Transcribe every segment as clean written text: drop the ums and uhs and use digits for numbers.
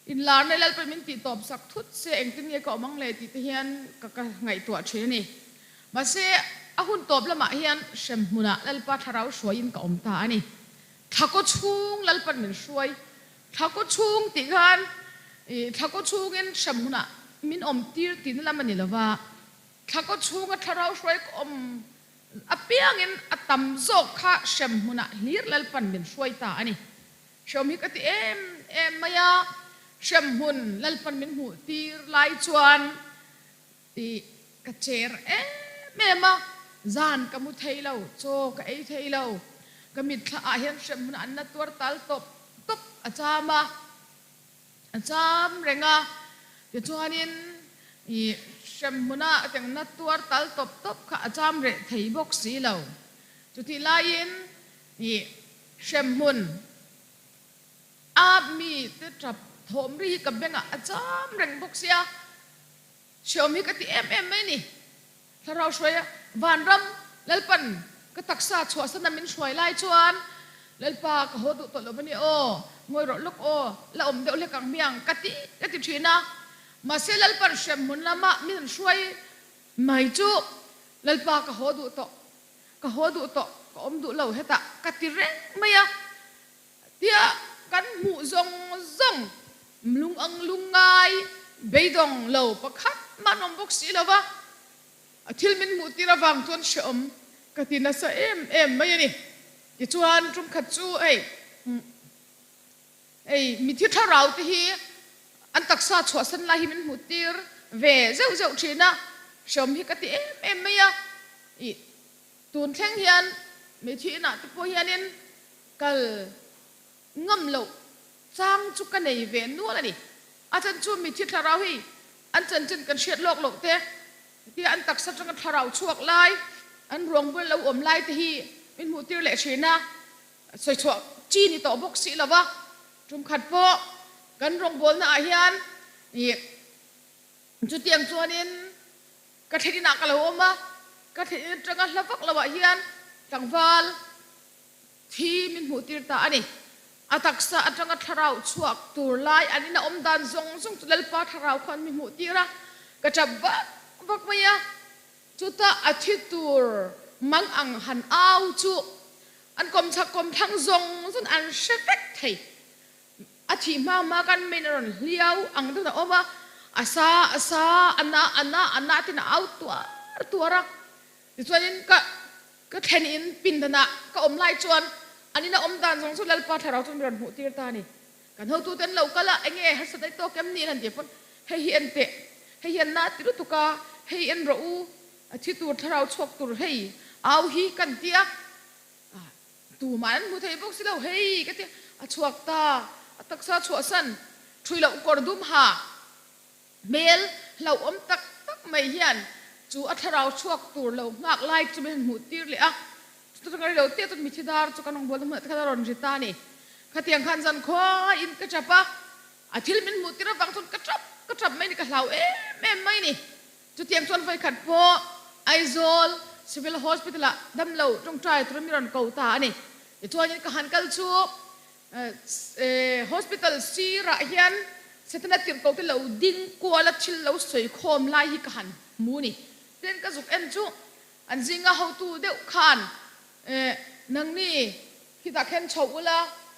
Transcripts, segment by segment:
Inlarna Lalpa min tih tawp sak thut se engtin nge ka awm ang le tih te hian ka ka ngaihtuah thin a ni. Mahse, a hun tawp lamah hian hrem hmunah Lalpa thlarau hruaiin ka awm ta a ni. Thlakaw chhung Lalpan min hruai. Thlakaw chhung tih khan ih thlakaw chhungin hrem hmunah min awm tir tihna lam a ni lova, thlakaw chhunga thlarau hruai ka awm apiangin a tam zawk kha hrem hmunah hlir Lalpan min hruai ta a ni. Hrem hi ka ti em em mai a, hrem hmun Lalpan min hmuh tir lai chuan tih ka cher em em a, zan ka mu thei lo, chaw ka ei thei lo, ka mitthla ah hian hrem hmunah an la tuar tal tawp tawp a cham a, a cham reng a, tichuanin ih hrem hmuna tengna tuar tal tawp tawp kha a cham reh thei bawk si lo, chutih laiin ih Hremhmun a mi te tap thawm ri hi ka bengah a cham reng bawk sia, hreawm hi ka ti em em mai ni. Thlarau hruaia vanram Lalpan ka taksa chhuahsana min hruai lai chuan Lalpa ka haw duh tawh lo va ni aw, ngawi rawh lawk aw, la awm deuh hlek ang hmiang ka ti ka ti thin a. Mahse Lalpan hremhmun lama min hruai mai chu Lalpa ka haw duh tawh Ka haw duh tawh, ka awm duh lo hetah ka ti reng mai a, tia kan hmuh zawng zawng lung ang lung ngai beidawng lo pakhat mah an awm bawk si lo va, a thil min hmuh tir avang chuan hrehawm ka ti nasa em em mai a ni. Tichuan tum khat chu hei hei mithi thlarau te hi an taksa chhuahsan lai hi min hmuh tir ve zeuh zeuh thin a, hrehawm hi ka ti em em mai a. Ih, tun thleng hian mithi inah te pawh hianin kal ngam loh chang chu ka nei ve nual a ni. A chan chu mithi thlarau hi an chanchin kan hriat lawk loh te, hetia an taksa atanga thlarau chhuak lai, an ruang bul lo awm lai te hi min hmuh tir leh thin a, sawi chhuah chi ni tawh bawk si lo va. Tum khat pawh kan rawngbawlna ah hian ih chutiang chuanin Ka thlen inah ka lo awm a, ka thlen in atanga hla vak loah hian tlangval thi min hmuh tir ta a ni. A taksa atanga thlarau chhuak tur lai an ina awm dan zawng zawng chu Lalpa thlarau khuan mi hmuh tir a, ka tap vak vak mai a. Chutah a thi tur mang ang han au chu an kawmchhak kawmthlang zawng zawng an hre vek thei. A thih hma hma khan main a rawn hliau ang deuhin a awm a, a sa a sa, a na a na, a na tiin a au tuar tuar a. Tichuanin ka ka thlen in pindanah ka awm lai chuan an ina awm dan zawng chu Lalpa thlarau chuan mi rawn hmuh tir ta a ni. Kan hotute an lo kal a, enge harsat ai tawk em ni an han ti pawn, hei hi en teh, hei hi an na ti lutuk a, hei en rawh u, a thi tur thlarau chhuak tur hei au hi kan ti a. Tumah an hmu thei bawk si lo, hei ka ti a chhuak ta, a taksa chhuahsan thui loh kawr dum ha hmel hlauhawm tak tak mai hian chu a thlarau chhuak tur lo nghak lai chu min han hmuh tir leh a, chuta tanga rilo te chuan mithi dar chu kan rawn bual na hmunah te khan a rawn ri ta a ni. Khatiang khan zan khuaiin ka tap a, a thil min hmuh tir avang chuan ka tap ka tap mai a ni, ka hlau em em mai a ni. Chutiang chuan vawikhat pawh Aizawl Civil Hospital-ah damlo tawngtai turin mi rawn ko ta a ni. Tichuanin ka han kal chu hospital sirah hian Setana tirhkohte lo ding kuala thil lo sawi khawm lai hi ka han hmu a ni. Tin, ka zuk en chu an zinga hotu deuh khan nangni khitah khen chho ula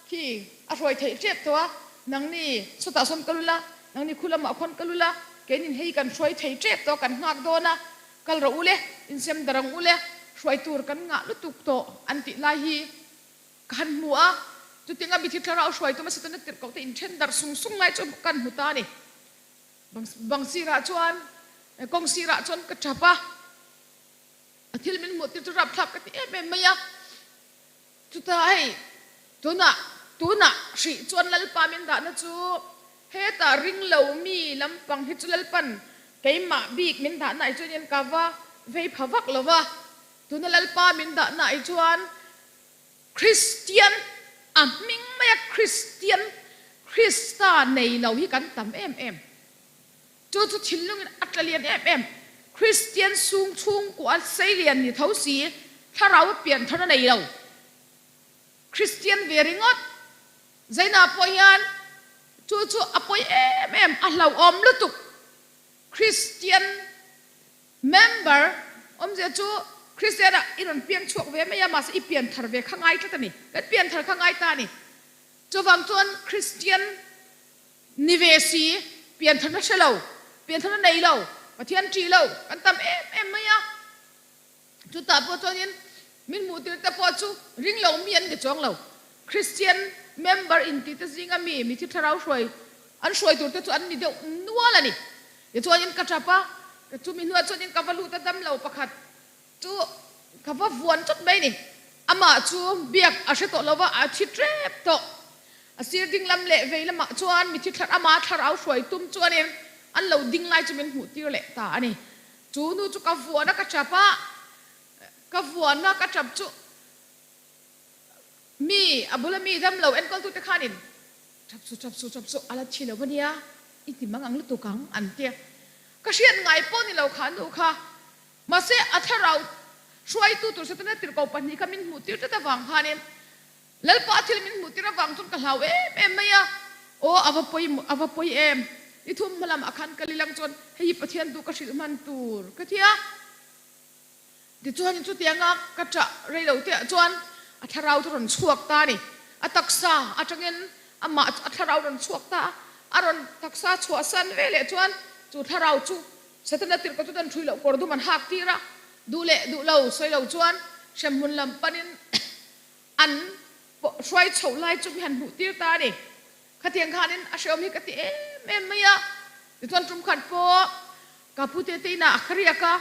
khi a hruai theih tep tawh a, nangni sawtah sawn kal ula, nangni khu lamah khawn kal ula, keinin hei kan hruai thei tep tawh a, kan nghak dawn a, kal rawh ule, insem darang ule, hruai tur kan ngah lutuk tawh an tih lai hi ka han hmu a, chutinga mithi thlarau hruai tum a Setana tirhkoh te inthen darh sung sung lai chu kan hmu ta a ni. Bang sirah chuan, kawng sirah chuan ka tap a. A thil min hmuh tir chu rapthlak ka ti em em mai a, chutah hei tunah tunah hrih chuan Lalpa min dahna chu hetah ring lo mi lampang hi chu Lalpan keimah bik min dahna ah chuan ka va vei pha vak lo va, tuna Lalpa min dahna ah chuan Kristian a hming maia Kristian Krista nei lo hi kan tam em em. Chu chu thinlungin a tla lian em em. Kristian sung chhungkua sei lian ni tho si, thlarau a pian thar a nei lo. Kristian ve ringawt. Zaina pawh hian Chu chu a pawi em em, a hlauhawm lutuk. Kristian member awmzia chu Kristian ah i rawn piang chhuak ve mai a, mahse i pian thar ve kha ngai tlat a ni. Kan pian thar kha ngai ta a ni. Chuvang chuan Kristian ni ve si, pian tharna hre lo, pian tharna nei lo, Pathian ṭih lo kan tam em em mai a. Chutah pawh chuanin min hmuh tir te pawh chu ring lo mi an ni chuang lo. Kristian member inti te zinga mi mithi thlarau hruai an hruai tur te chu an ni deuh nual a ni. Tichuanin ka tap a, chumi hnuah chuanin ka va lut a dam lo pakhat chu ka va vuan chawt mai a ni. Amah chu biak a hre tawh lo va, a thi tep tawh. A sir ding lam leh vei lamah chuan mithi thlar ama thlarau hruai tum chuanin an lo ding lai chu min hmuh tir leh ta a ni. Chu nu chu ka vuan a ka tap a, ka vuan a ka tap chu mi a bula mi dam lo enkawltute khanin tap su tap su tap su a la thi lo a nia i ti mang ang lutuk ang an ti a. Ka hriat ngai pawh ni lo kha nu kha mahse a thlarau hruaitu tur Setana tirhkoh pahnih kha min hmuh tir tlat avang khanin Lalpa thil min hmuh tir avang chuan ka hlau em em mai a, aw a va pawi a va pawi em, ni thum hma lamah khan ka lilang chuan hei hi Pathian duh ka hrilh hman tur ka ti a. Tichuanin chutianga ka ṭah rei lo te ah chuan a thlarau chu rawn chhuak ta a ni. A taksa aṭangin amah chu a thlarau rawn chhuak ta a, a rawn taksa chhuahsan ve leh chuan chu thlarau chu Setana tirhkoh chu dan ṭhui loh kawr dum an hak tir a, duh leh duh lo sawi lo chuan hremhmun lam panin An hruai chhoh lai chu mi han hmuh tir ta a ni. Khatiang khanin a hreawm hi ka ti em em mai a. Tichuan tum khat pawh ka pute te inah a khariak a,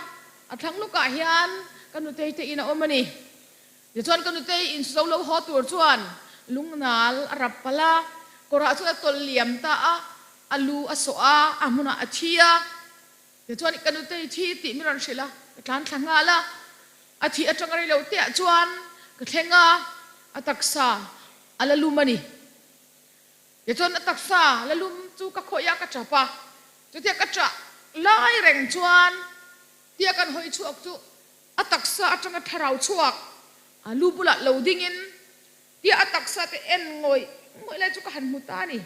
a thlang lukah hian ka nutei te in a awm a ni. Tichuan ka nutei in zo lo haw tur chuan lungnal a rap palh a, kawrah chuan a tawlh liam ta a, a lu a sawh a, a hmunah a thi a. Tichuan ka nutei thi tih min rawn hrilh a, ka tlan thla nghal a. A thih atanga rei lo teah chuan ka thleng a, a taksa a la lum a ni. Tichuan a taksa la lum chu ka khawih a, ka tap a. Chutia ka tah lai reng chuan tia kan hawi chhuak chu a taksa atanga thlarau chhuak a lu bulah lo dingin tia a taksa te en ngawih ngawih lai chu ka han hmu ta a ni.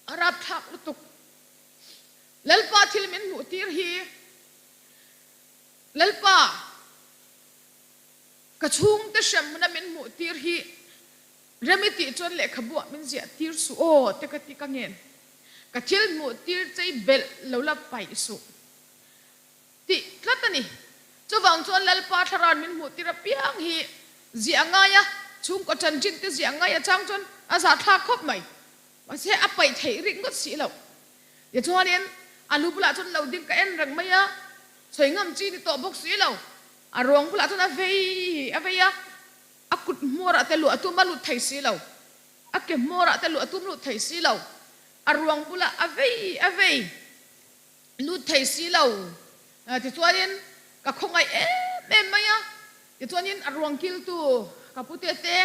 A rapthlak lutuk. Lalpa thil min hmuh tir hi Lalpa, ka chhungte hremna min hmuh tir hi rem i tih chuan lehkhabuah min ziah tir suh aw te ka ti ka ngen. Ka thil hmuh tir che i belh lo la paih suh tih tlat a ni. Chuvang chuan Lalpa thlarau min hmuh tir apiang hi ziah ngai a, chhungkaw chanchin te ziah ngai a chang chuan a zahthlak khawp mai. Mahse a paih theih rik ngawt si lo. Tichuanin a lu bulah chuan lo ding ka en reng mai a, sawi ngam chi ni tawh bawk si lo. A ruang bulah chuan a vei a vei a, a kut hmawrah te luh a tum a lut thei si lo, a ke hmawrah te luh a tum lut thei si lo, a ruang bulah a vei a vei lut thei si lo. Tichuanin ka khawngaih em em mai a, tichuanin a ruang kiltu ka pute te,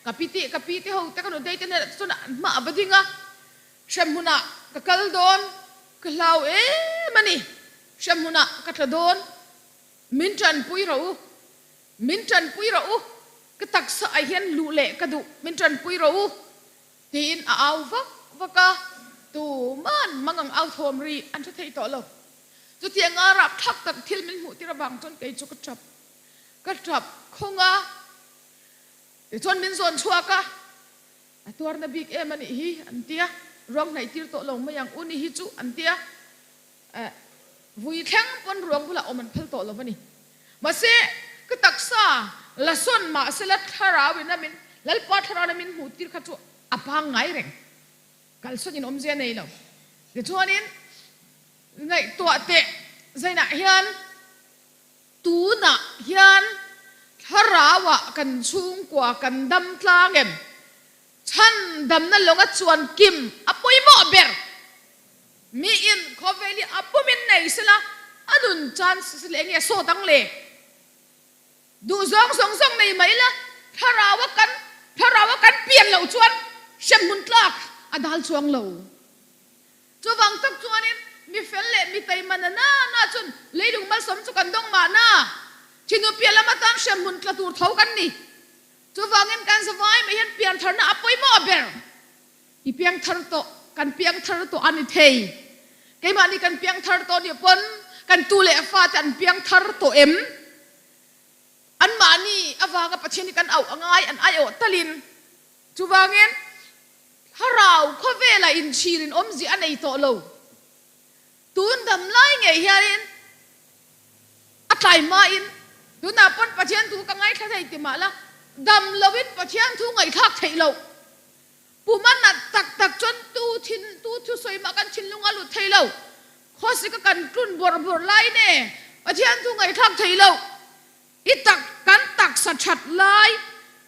ka pite ka pi te ho te ka nutei te hnenah te chuan an hma a va ding a, Hremhmunah ka kal dawn, ka hlau em a ni. Hremhmunah ka tla dawn, min tanpui rawh u, min tanpui rawh u, ka taksa ah hian luh leh ka duh, min tanpui rawh u, tiin a au vak vak a, tuman mangang au thawm ri an hre thei tawh lo. Chutianga rapthlak tak thil min hmuh tir avang chuan kei chu ka tap, ka tap khawng a, tichuan min zawn chhuak a. A tuarna bik em a nih hi an tia, ruang hnaih tir tawh lo mai ang u ni hi chu an tia, eh vui thleng pawn ruang bulah awm an phal tawh lo a ni. Mahse ka taksa la sawn mahsela thlarau in a min Lalpa thlarau in a min hmuh tir kha chu a pangngai reng, kalsawn in awmzia nei lo. Tichuanin ngaihtuah teh zainah hian Tunah hian thlarauah kan chhungkua kan dam tlang em? Chhan damna lawnga chuan kim a pawimawh ber. Miin khawvel hi a pumin nei sela, a nun chan si sela enge a sawt ang le? Duh zawng zawng zawng nei mai la, thlaraua kan thlaraua kan pian loh chuan hremhmun tlak a dal chuang lo. Chuvang tak chuanin mi fel leh mi taima na na na chuan leilung malsawm chu kan dawng mahna, thinu piah lam atan hremhmun tla tur tho kan ni. Chuvangin kan zavai mai hian piantharna a pawimawh ber. I piangthar tawh, kan piangthar tawh a ni thei. Keimahni kan piangthar tawh nih pawn kan tu leh fate an piangthar tawh em? Anmahni avanga Pathian hi kan auh a ngai, an aiawh talin. Chuvangin, thlarau khawvela inchhirin awmzia a nei tawh lo. Tun dam lai ngei hianin a tlai hmain, tunah pawn Pathian thu ka ngaithla thei ti mah la, dam loin Pathian thu ngaihthlak theih loh. Puma nat tak tak chuan tu thin tu thusawi mah kan thinlung a lut thei lo. Khawsika kan tlun bawrh bawrh lai ne Pathian thu ngaihthlak thei loh. I tak kan taksa that lai,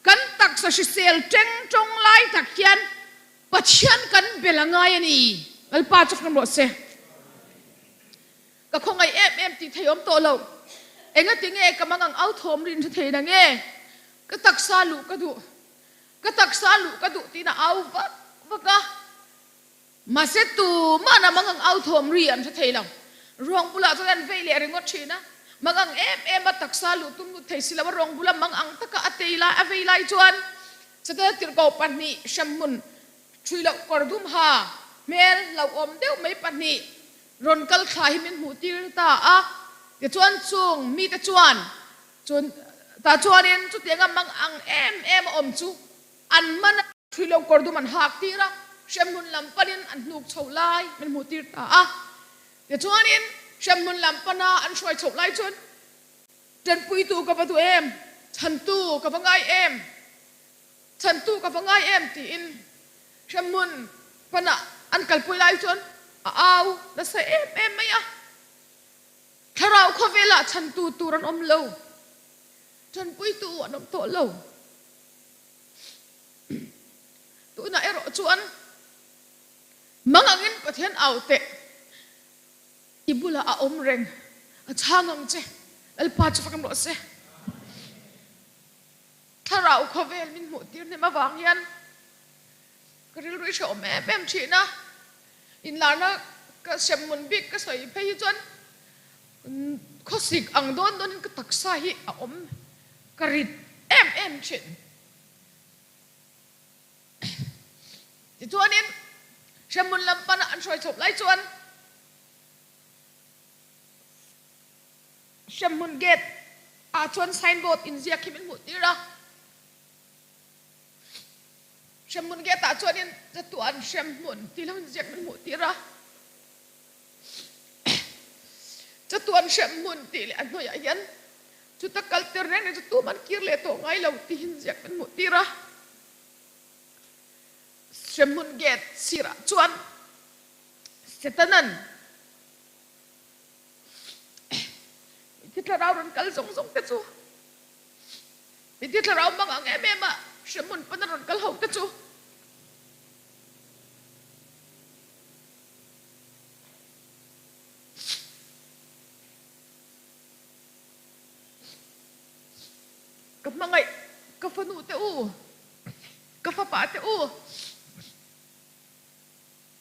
kan taksa hrisel teng tawng lai tak hian Pathian kan bel a ngai a ni. Lalpa chu hram rawh se. Ka khawngaih em em tih thei awm tawh lo. Engati nge ka mangang au thawm rin hre thei na nge? Ka taksa luh ka duh. Ka taksa luh ka duh tiin a au vak vak a. Mahse tumah na mangang au thawm ri an hre thei lo. Ruang bulah chuan an vei leh ringawt thin a. Mangang em em a taksa luh tum lut thei si lo a ruang bula mangang taka a tei lai a vei lai chuan Satana tirhkoh pahnih hremhmun ṭhui loh kawr dum ha hmel hlauhawm deuh mai pahnih rawn kal thla hi min hmuh tir ta a. Tichuan chung mite chuan chun tah chuanin chutianga mangang em em a awm chu an man a. Ṭhui loh kawr dum an hak tir a, hremhmun lam panin an hnuk chhoh lai min hmuh tir ta a. Tichuanin hremhmun lam pana an hruai chhoh lai chuan Ṭanpuitu ka va duh em? Chhantu ka va ngai em? Chhantu ka va ngai em? tiin hremhmun pana an kalpui lai chuan a au nasa em em mai a. Thlarau khawvelah chhantu tur an awm lo, ṭanpuitu an awm tawh lo. Tunah erawh chuan mang angin Pathian au teh i bulah a awm reng, a chhang ang che, Lalpa chu fak rawh se. Thlarau khawvel min hmuh tir hnem avang hian ka rilru i hrehawm em em thin a, inlarna ka hremhmun bik ka sawi phei hi chuan Khawsik ang dawn dawnin ka taksa hi a awm ka rit em em thin. Tichuanin hremhmun lam pana an hruai chhoh lai chuan hremhmun gate ah chuan signboard inziak hi min hmuh tir a. Hremhmun gate ah chuanin chatuan hremhmun tih lo inziak min hmuh tir a. Chatuan hremhmun tih leh a hnuaiah hian chuta kal tir reng reng chu tum an kir leh tawh ngai lo tihin ziak min hmuh tir a. Hremhmun gate sirah chuan Setanan mitthi thlarau rawn kal zawng zawng te chu mitthi thlarau hmang ang em em a hremhmun pana rawn kal ho te chu Ka hmangaih ka fanu te u, ka fapa te u,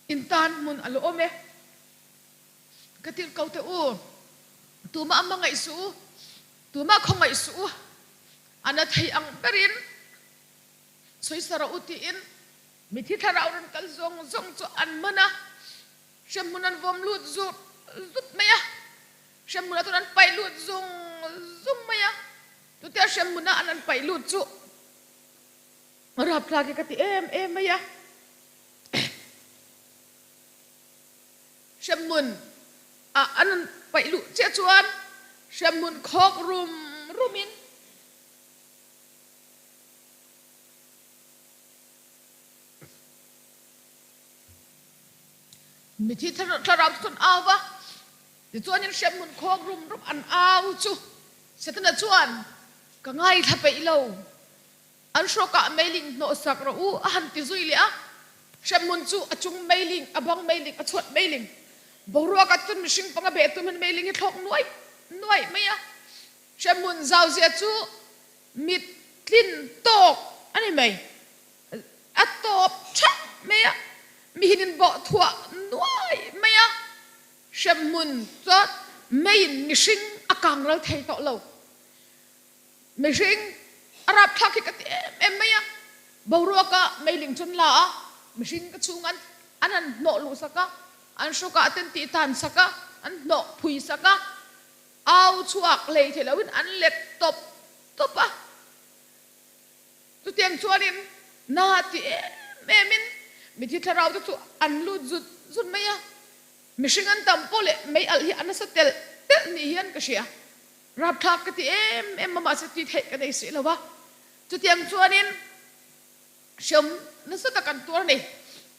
in tan hmun a lo awm e. Ka tirhko te u, tumah hmangaih suh u, tumah khawngaih suh u, a na thei ang berin sawisara u tiin Mithi thlarau rawn kal zawng zawng chu an man a, hremhmun an vawm lut zut zut mai a, hremhmunah chuan an paih lut zung zung mai a, chutia hremhmuna an an paih lut chu rapthlak hi ka ti em em mai a, hremhmun ah an an paih luh chiah chuan hremhmun khawk rum rum in. Mithi thlarau chu an au va, tichuanin hremhmun khawk rum rum an au chu Setana chuan, Ka ngaithla peih lo, an hrawkah meiling hnawhsak rawh u a han ti zui leh a. Hremhmun chu a chung meiling, a bang meiling, a chhuat meiling, boruakah chuan mihring panga beh tum hian meiling hi thlawk nuaih nuaih mai a. Hremhmun zauzia chu Mit tlin tawk a ni mai. A tawp thap mai a, mihin in bawh thuah nuai mai a, hremhmun chuan meiin mihring a kang ral thei tawh lo. Mihring a rapthlak hi ka ti em em mai a, boruaka meiling chu an la a. mihring ka chhung an an han hnawh luh sak a, an hrawkah te an tih tan sak a, an hnawh phui sak a, au chhuak hlei thei loin an let tawp tawp a. Chutiang chuanin na ti em emin mithi thlarau te chu an lut zut zut mai a, mihring an tam pawh leh mei alh hi a nasa telh telh ni hian ka hria. Rapthlak ka ti em em a mahse tih theih ka nei si lo a. Chutiang chuanin hriam nasa tak an tuar a ni.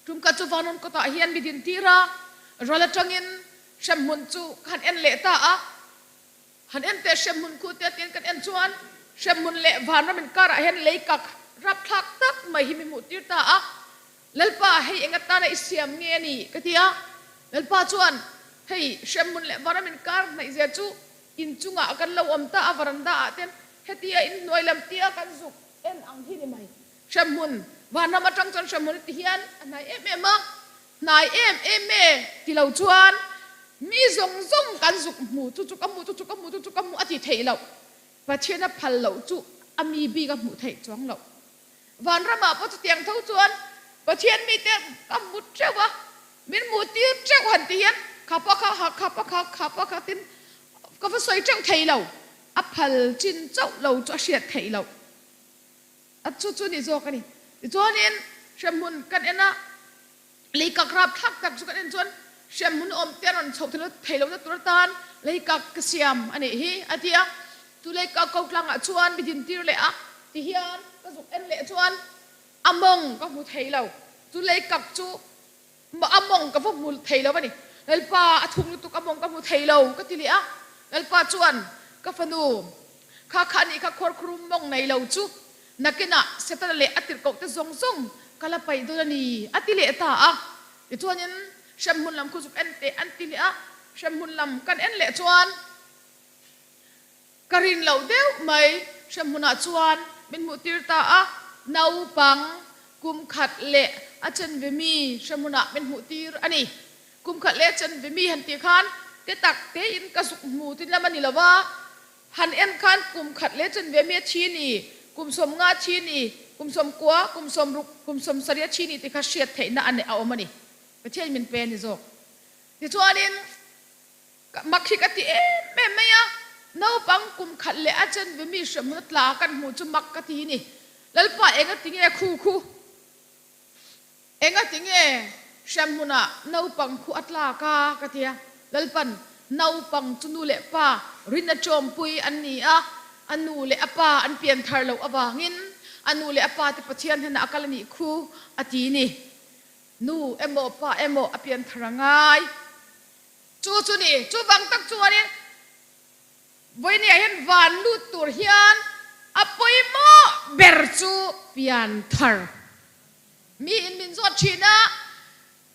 Tumkhat chu Vanon kawtah hian mi din tir a, ral atangin hremhmun chu ka han en leh ta a. Han en teh hremhmun khu te tiin kan en chuan hremhmun leh vanram inkarah hian lei kak rapthlak tak mai hi mi hmuh tir ta a. Lalpa, hei eng atana i siam nge a ni? ka ti a. Lalpa chuan, Hei hremhmun leh vanram inkar hnaih zia chu inchungah kan lo awm ta a, varanda ah ten hetia inhnuai lam tia kan zuk en ang hi ni mai. Hremhmun, vanram atang chuan hremhmun ti hian a hnai em em a, hnai em em e ti lo chuan mi zawng zawng kan zuk hmu chu chu ka hmu chu chu ka hmu chu chu ka hmu a ti theih loh. Pathian a phal loh chu a mi bik a hmuh theih chuang loh. Vanramah pawh chutiang tho chuan Pathian mite ka hmu teuh a, min hmuh tir teuh han ti hian kha pa kha ha kha pa kha kha pa kha tin ka va sawi teuh thei lo, a phal chin chauh lo chu a hriat theih loh. A chu chu ni zawk a ni. Tichuanin hremhmun kan en a, lei kak rap thlak tak chu kan en chuan hremhmun awm te a rawn chhoh thei lohna tur atan lei kak ka siam a nih hi a ti a. Chu lei kak ko tlangah chuan mi din tir leh a, tihian ka zuk en leh chuan a mawng ka hmu thei lo. Chu lei kak chu A mawng ka va hmu thei lo a ni. Lalpa, a thung lutuk a mawng ka hmu thei lo, ka ti leh a. Lalpa chuan, Ka fanu, kha kha anih kha khuarkhurum mawng nei lo chu nakinah Setana leh a tirhkohte zawng zawng ka la paih dawn a ni, a ti leh ta a. Tichuanin hremhmun lam khu zuk en teh an ti leh a. Hremhmun lam kan en leh chuan Ka rin loh deuh mai hremhmunah chuan min hmuh tir ta a, naupang kum khat leh a chen ve mi hremhmunah min hmuh tir a ni. Kum khat leh a chen ve mi han tih khan te tak tein ka zuk hmu tin lam a ni lo va, han en khan kum khat leh chen ve mi a thi ni, kum 50 thi ni, kum 90, kum 60, kum 70 a thi ni tih kha hriat theihna a awm a ni. Pathian min pe a ni zawk. Tichuanin. Mak hi ka ti em em mai a, naupang kum khat leh a chen ve mi hremhmun a tla kan hmuh chu mak ka ti ni. Lalpa enga ti nge khu khu? Enga ti nge hremhmunah naupang khu a tlak a? ka ti a. Lalpan, Naupang chu nu leh pa rin a tawmpui an ni a, a nu leh a pa an pian thar loh avangin a nu leh a pa te Pathian hnenah a kal a nih khu a ti ni. Nu emaw pa emaw a pian thar a ngai. Chu chu ni, chuvang tak chuanin vawinia hian van lut tur hian a pawimawh ber chu pian thar. Miin min zawt thin a,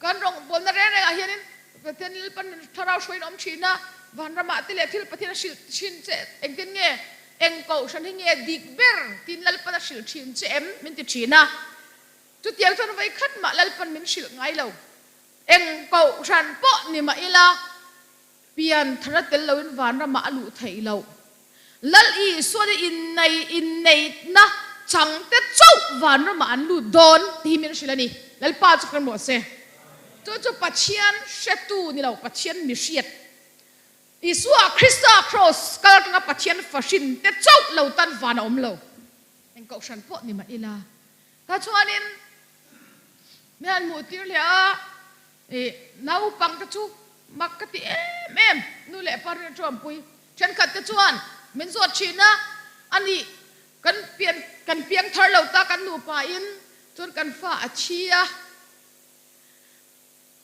kan rawngbawlna reng rengah hianin Pathian Lalpan thlarau hruaiin a awm thin a, vanramah te leh thil Pathian a hrilh thin che engtin nge, eng kohhran hi nge dik ber tiin Lalpan a hrilh thin che em min ti thin a. Chutiang chuan vawikhat mah Lalpan min hrilh ngai lo. Eng kohhran pawh ni mah ila, pian thar a tel loin vanramah a luh theih loh. Lal Isuan i innei inneihna changte chauh vanramah an lut dawn tih hi min hrilh a ni. Lalpa chu kan rawh se. Chu chu Pathian hretu ni lo, Pathian mi hriat. Isua Krista kraws kal atanga Pathian fahrin te chauh lo tan van a awm lo. Eng kohhran pawh ni mah ila. Ka chuanin Mi han hmuh tir leh a, ih naupang te chu mak ka ti em em, nu leh pa rin atawmpui thenkhat te chuan min zawt thin a, a nih kan pian kan piang thar lo ta kan nupa in chuan kan fa a thi a,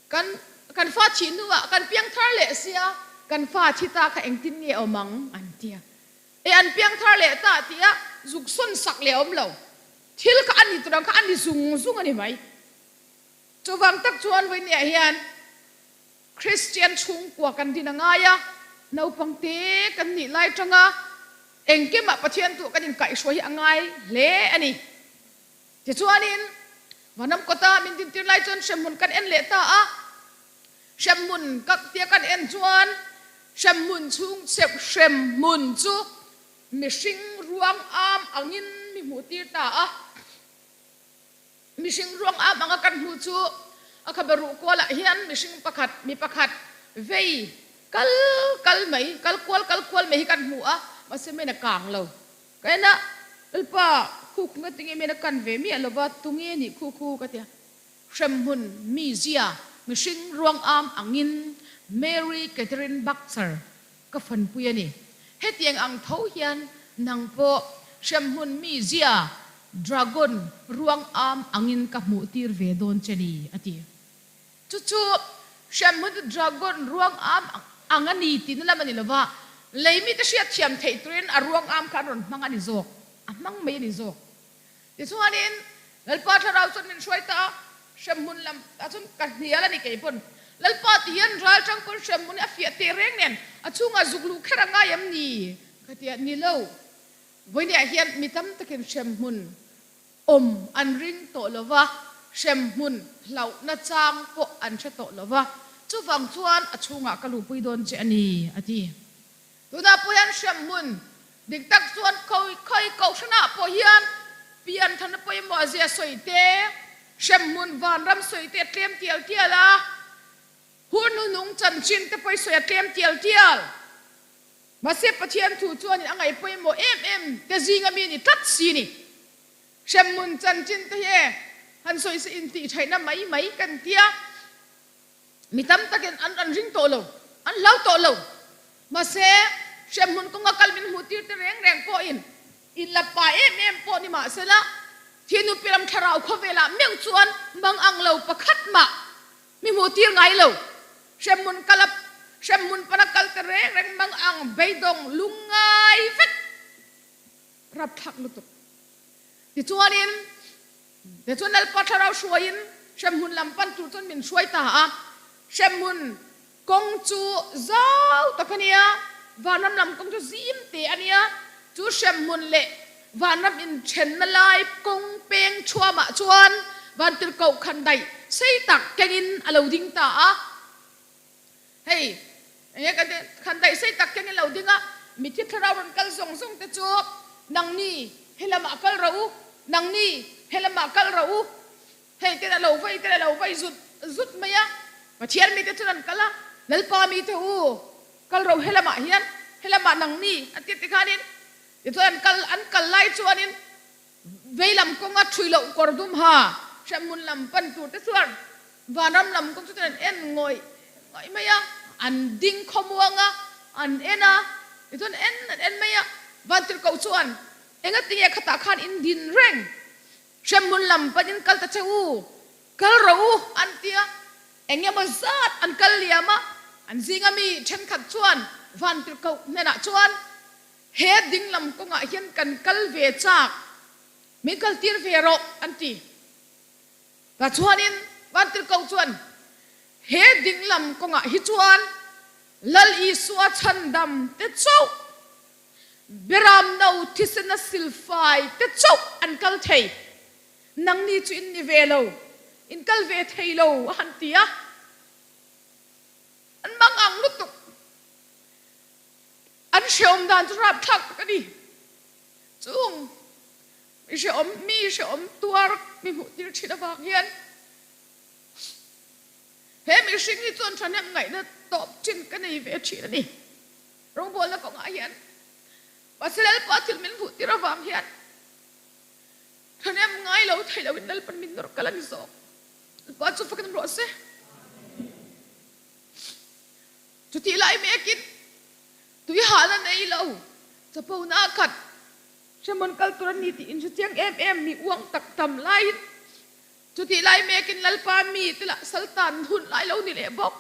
kan kan fa thih hnuah kan piang thar leh sia kan fa thi ta kha engtin nge awm ang an ti a. E an piangthar leh ta tih a zuk sawn sak leh awm lo. Thil kha a ni tur ang kha a ni zung zung a ni mai. Chuvang tak chuan vawinia hian Kristian chhungkua kan din a ngai a, naupang te kan nih lai tanga engkimah Pathian tuah kan inkaihhruai hi a ngai hle a ni. Tichuanin Vanram kawta min dintir lai chuan hremhmun kan en leh ta a. Hremhmun ka tia kan en chuan hremhmun chhung chep hremhmun chu mihring ruang am angin mi hmuh tir ta a. Mihring ruang am anga kan hmuh chu a khabe ruh kualah hian mihring pakhat, mi pakhat vei kal kal mai, kal kual kal kual mai hi kan hmu a, mahse men a kang lo. Ka en a, Lalpa, khu khu nge tinge men a kan ve miah lova, tunge nih khu khu ka ti a. Hremhmun mizia mihring ruang am angin Mary Catherine Baxter ka fanpui a ni. Hetiang ang tho hian nang pawh hremhmun mizia dragon ruang am angin ka hmuh tir ve dawn che ni, a ti. Chu chu hremhmun chu dragon ruang am ang a ni tihna lam a ni lova, lei mite hriatthiam theih turin a ruang am kha an rawn hmang a ni zawk, a hmang mai a ni zawk. Tichuanin, Lalpa thlarau chuan min hruai ta a, hremhmun lam ah chuan ka hnial a ni kei pawn. Lalpa ti hian ral tang pawn hremhmun hi a fiah teh reng nen a chhungah zuk luh kher a ngai em ni? Ka ti a, ni lo. Vawinia hian mi tam takin hremhmun awm an ring tawh lo va, hremhmun hlauhna chang pawh an hre tawh lo va, chuvang chuan a chhungah ka luhpui dawn che a ni, a ti. Tunah pawh hian hremhmun dik tak chuan khawi khawi kohhranah pawh hian pianthana pawimawh zia sawi te, hremhmun vanram sawi te a tlem tial tial a, hun hnunung chanchin te pawh i sawi a tlem tial tial. Mahse Pathian thu chuanin a ngaih pawimawh em em te zinga mi ni tlat si ni. Hremhmun chanchin te hi e han sawi se intihṭhaihna mai mai kan tia. Mi tam takin an an ring tawh lo, an hlau tawh lo. Mahse, hremhmun kawnga kal min hmuh tir te reng reng pawhin in la pa em em pawh ni mahsela, Thinupi ram thlarau khawvelah meuh chuan mang ang lo pakhat mah mi hmuh tir ngai lo. Hremhmun kal a, hremhmun pana kal te reng reng mang ang beidawng lungngai vek rapthlak lutuk. Tichuanin, Tichuan Lalpa thlarau hruaiin hremhmun lam pan tur chuan min hruai ta a. Hremhmun kawng chu zau tak a nia, vanram lam kawng chu zim te a nia. Chu hremhmun leh vanram inthenna lai kawng peng thuamah chuan vantirhkoh khandaih sei tak kengin a lo ding ta a. Hei, enge kan tih, khandaih sei tak keng in lo ding a, mitthi thlarau rawn kal zawng zawng te chu nangni he lamah kal rawh u, nangni he lamah kal rawh u, hei ten a lo vei ten a lo vei zut zut mai a, Pathian mite chuan an kal a, Lalpa mite u, kal rawh he lamah hian, he lamah nangni a ti tikhanin, tichuan an kal an kal lai chuanin Veilam kawnga ṭhui loh kawr dum ha hremhmun lam pan tur te chuan vanram lam kawng chu chuan an en ngawih ngawih mai a, an ding khawmuang a, an en a, tichuan en an en mai a, Vantirhkoh chuan engatinge khatah khan in din reng, hremhmun lam panin kal ta che u, kal rawh u an ti a, engemaw zat an kal liam a, an zinga mi ṭhenkhat chuan Vantirhkoh hnenah chuan He dinglam kawngah hian kan kal ve chak, min kaltir ve rawh an ti. Tah chuanin Vantirhkoh chuan, He dinglam kawngah hi chuan Lal Isua chhandam te chauh, Beramno thisena silfai te chauh an kal thei. Nangni chu in ni ve lo, in kal ve thei lo a han ti a. An mangang lutuk. An hrehawm dan chu rapthlak tak a ni. Chung mi hrehawm, mi hrehawm tuar mi hmuh tir thin avang hian he mihring hi chuan thahnem ngaihna tawp thin ka nei ve thin a ni. Rawngbawlna kawngah hian Mahse Lalpa thil min hmuh tir avang hian thahnem ngai lo thei loin Lalpan min nawr kal a ni zawk. Lalpa chu fakin rawh se. Chutih lai mekin tui hahna nei lo chapona a khat hremon kal tur a ni tih inhre chiang em em mi uang tak tam laiin chutih lai mekin Lalpa mi te lah saltan hun lai lo ni leh bawk.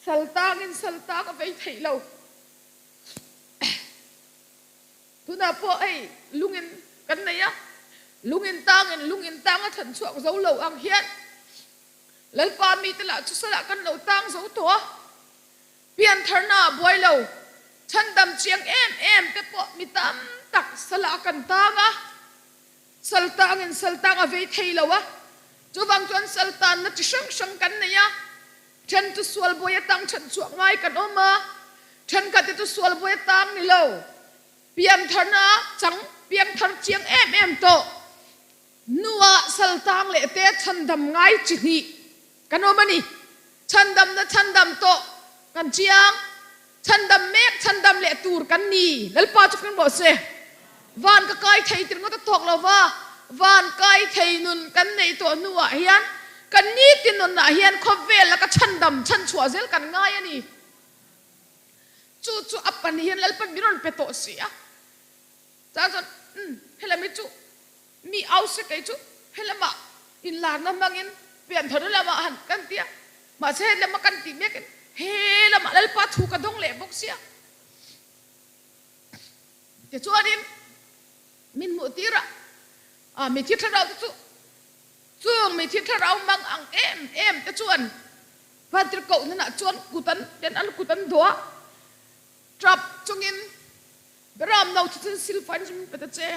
Saltangin saltang a vei theih lo. Tunah pawh hei lungin kan nei a, lungin tangin lungin tang a thlan chhuak zo lo ang hian Lalpa mite lah chu salah kan lo tang zo tawh a, piantharna ah buai lo, chhandam chiang em em te pawh mi tam tak salah kan tang a, sal tangin sal tang a vei thei lo a, chuvang chuan sal tanna chi hrang hrang kan nei a, then chu sual buai atang chhan chhuak ngai kan awm a, thenkhat te chu sual buai atang ni lo, piantharna chang piangthar chiang em em tawh. Nua saltang leh te chhandam ngai chi hnih kan awm a ni. Chhandamna chhandam tawh kan chiang, chhandam mek chhandam leh tur kan ni. Lalpa chu kan rawh se. Van ka kai thei tir ngawt a tawk lo va, van kai thei nun kan neih tawh hnuah hian kan nitin nunah hian khawvel laka chhandam chhanchhuah zel kan ngai a ni. Chu chu a pan hian Lalpan min rawn pe tawh si a. Chuan chuan, Umm, helami chu mi au se kei chu helamah inlarna hmangin pianthawna lamah han kan ti a, mahse helama kan tih mekin helamah Lalpa thu ka dawng leh bawk sia. Tichuanin min hmuh tir a, a mithi thlarau te chu chung mithi thlarau mang ang em em te chuan Vantirhkoh hnenah chuan kut an ten an kut an dawh a, tap chungin Beram no chu cun silfan cu min pe ta ce,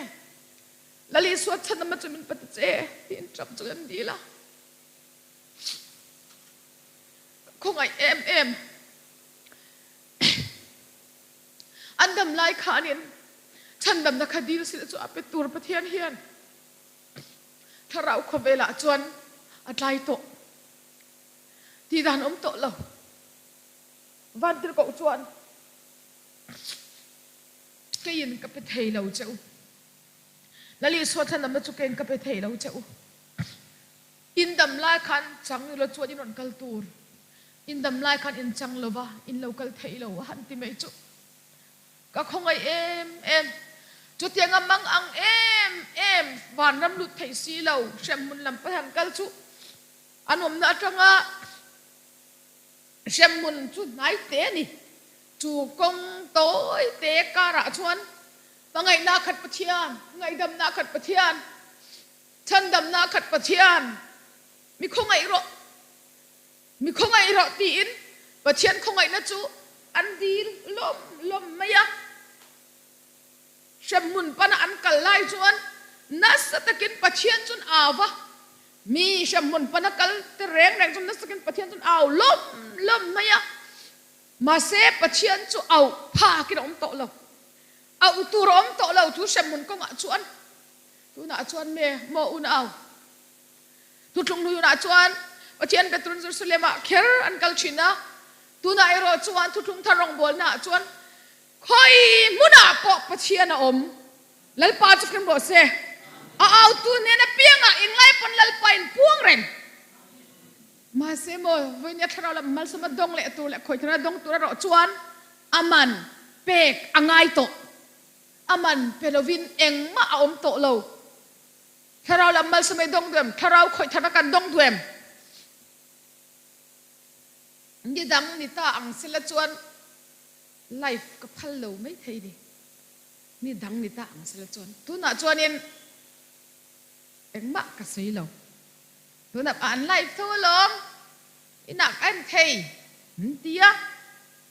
Lal Isua chanam cu min pe ta ce, tiin ṭap cu kan dil a. Ka khawngaih em em. An dam lai khan in chhandamna kha dil sila cu a pe tur Pathian hian thlarau khawvel ah chuan a tlai tawh. Ti dan um tawh lo. Vantirhkoh chuan Keiin ka pe thei lo che u. Lal Isua thlanamna chu keiin ka pe thei lo che u. In dam lai khan chang ilo chuan in rawn kal tur. In dam lai khan in chang lo va, in lo kal thei lo a han ti mai chu. Ka khawngaih em em. Chutianga mang ang em em vanram lut thei si lo hremhmun lam pahan kal chu an awmna atanga Hremhmun chu hnai te a ni. Chu kawng tawi te karah chuan hmangaihna khat Pathian, ngaihdamna khat Pathian, chhandamna khat Pathian, mi khawngaih rawh, mi khawngaih rawh tiin Pathian khawngaihna chu an dil lawm lawm mai a. Hremhmun pana an kal lai chuan nasa takin Pathian chuan au va, mi hremhmun pana kal te reng reng chuan nasa takin Pathian chuan au lawm lawm mai a. Mahse Pathian chu auh phakin a awm tawh lo, auh tur a awm tawh lo chu hremhmun kawngah chuan tunah chuan me maw unau Thuthlung hlui-ah chuan Pathian Petrun Jerusalem-ah kher an kal thin a, tunah erawh chuan Thuthlung thar rawngbawlnaah chuan Khawi hmunah pawh Pathian a awm. Lalpa chu hrim rawh se. A autu hnen apiangah inlai pawn Lalpa in puang reng. Mahse maw, vawinia thlarau lam malsawmna dawng leh tur leh khawithana dawng tur erawh chuan a man pek a ngai tawh. A man pe lovin engmah a awm tawh lo. Thlarau lam malsawm ei dawng duh em? Thlarau khawithana kan dawng duh em? Ni dang ni ta ang sela chuan life ka phal lo mai thei ni. Ni dang ni ta ang sela chuan tunah chuanin engmah ka sawi lo. Tunah an life tho alawm, inah ka en thei an ti a.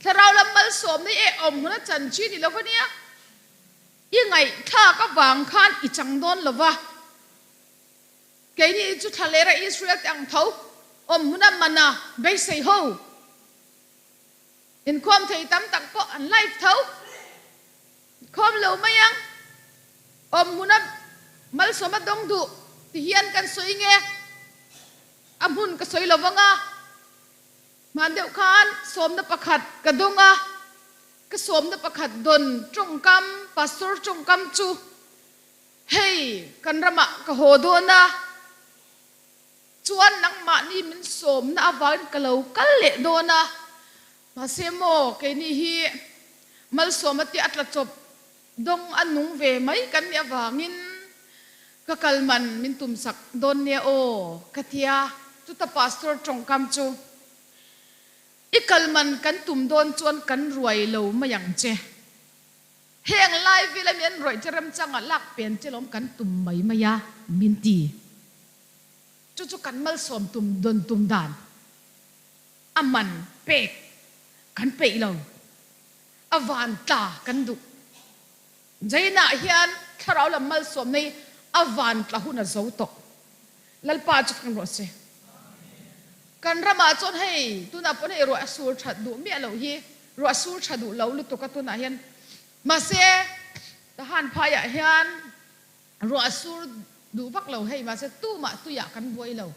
Thlarau lam malsawmna i eh awm hmun a chan chi ni lo va nia. I ngaihthlak avang khan i chang dawn lo va. Keini chu thlalera Israel te ang tho, awm hmuna mana beisei ho inkhawm thei tam tak pawh an live tho. Inkhawm lo mai ang, awm hmuna malsawma dawng duh ti hian kan sawi nge? A hmun ka sawi lo vang a, hman deuh khan sawmna pakhat ka dawng a, ka sawmna pakhat dawn tawngkam, pastor tawngkam chu Hei, kan ramah ka haw dawn a, chuan nangmahni min sawmna avangin ka lo kal leh dawn a, mahse maw keini hi malsawma te a tla chawp dawng a nung ve mai kan nih avangin ka kal man min tumsak dawn nia aw ka tia, chuta pastor tawngkam chu i kal man kan tum dawn chuan kan ruai lo mai ang che. Heng lai vel ami an rawih che remchangah lak pen che lawm kan tum mai mai a, min ti. Chu chu kan malsawm tum dawn tum dan a man pek kan peih lo, a van tla kan duh. Jainah hian thlarau lam malsawm nei a van tla hun a zo tawh. Lalpa chu kan rawh se. Kan ramah chuan hei tunah pawn hei ruah a sur that duh miah loh hi, ruah sur tha duh lo lutuk a tunah hian. Mahse, Tahan phaiah hian ruah sur Duh vak lo hei mahse tumah tuiah kan buai lo.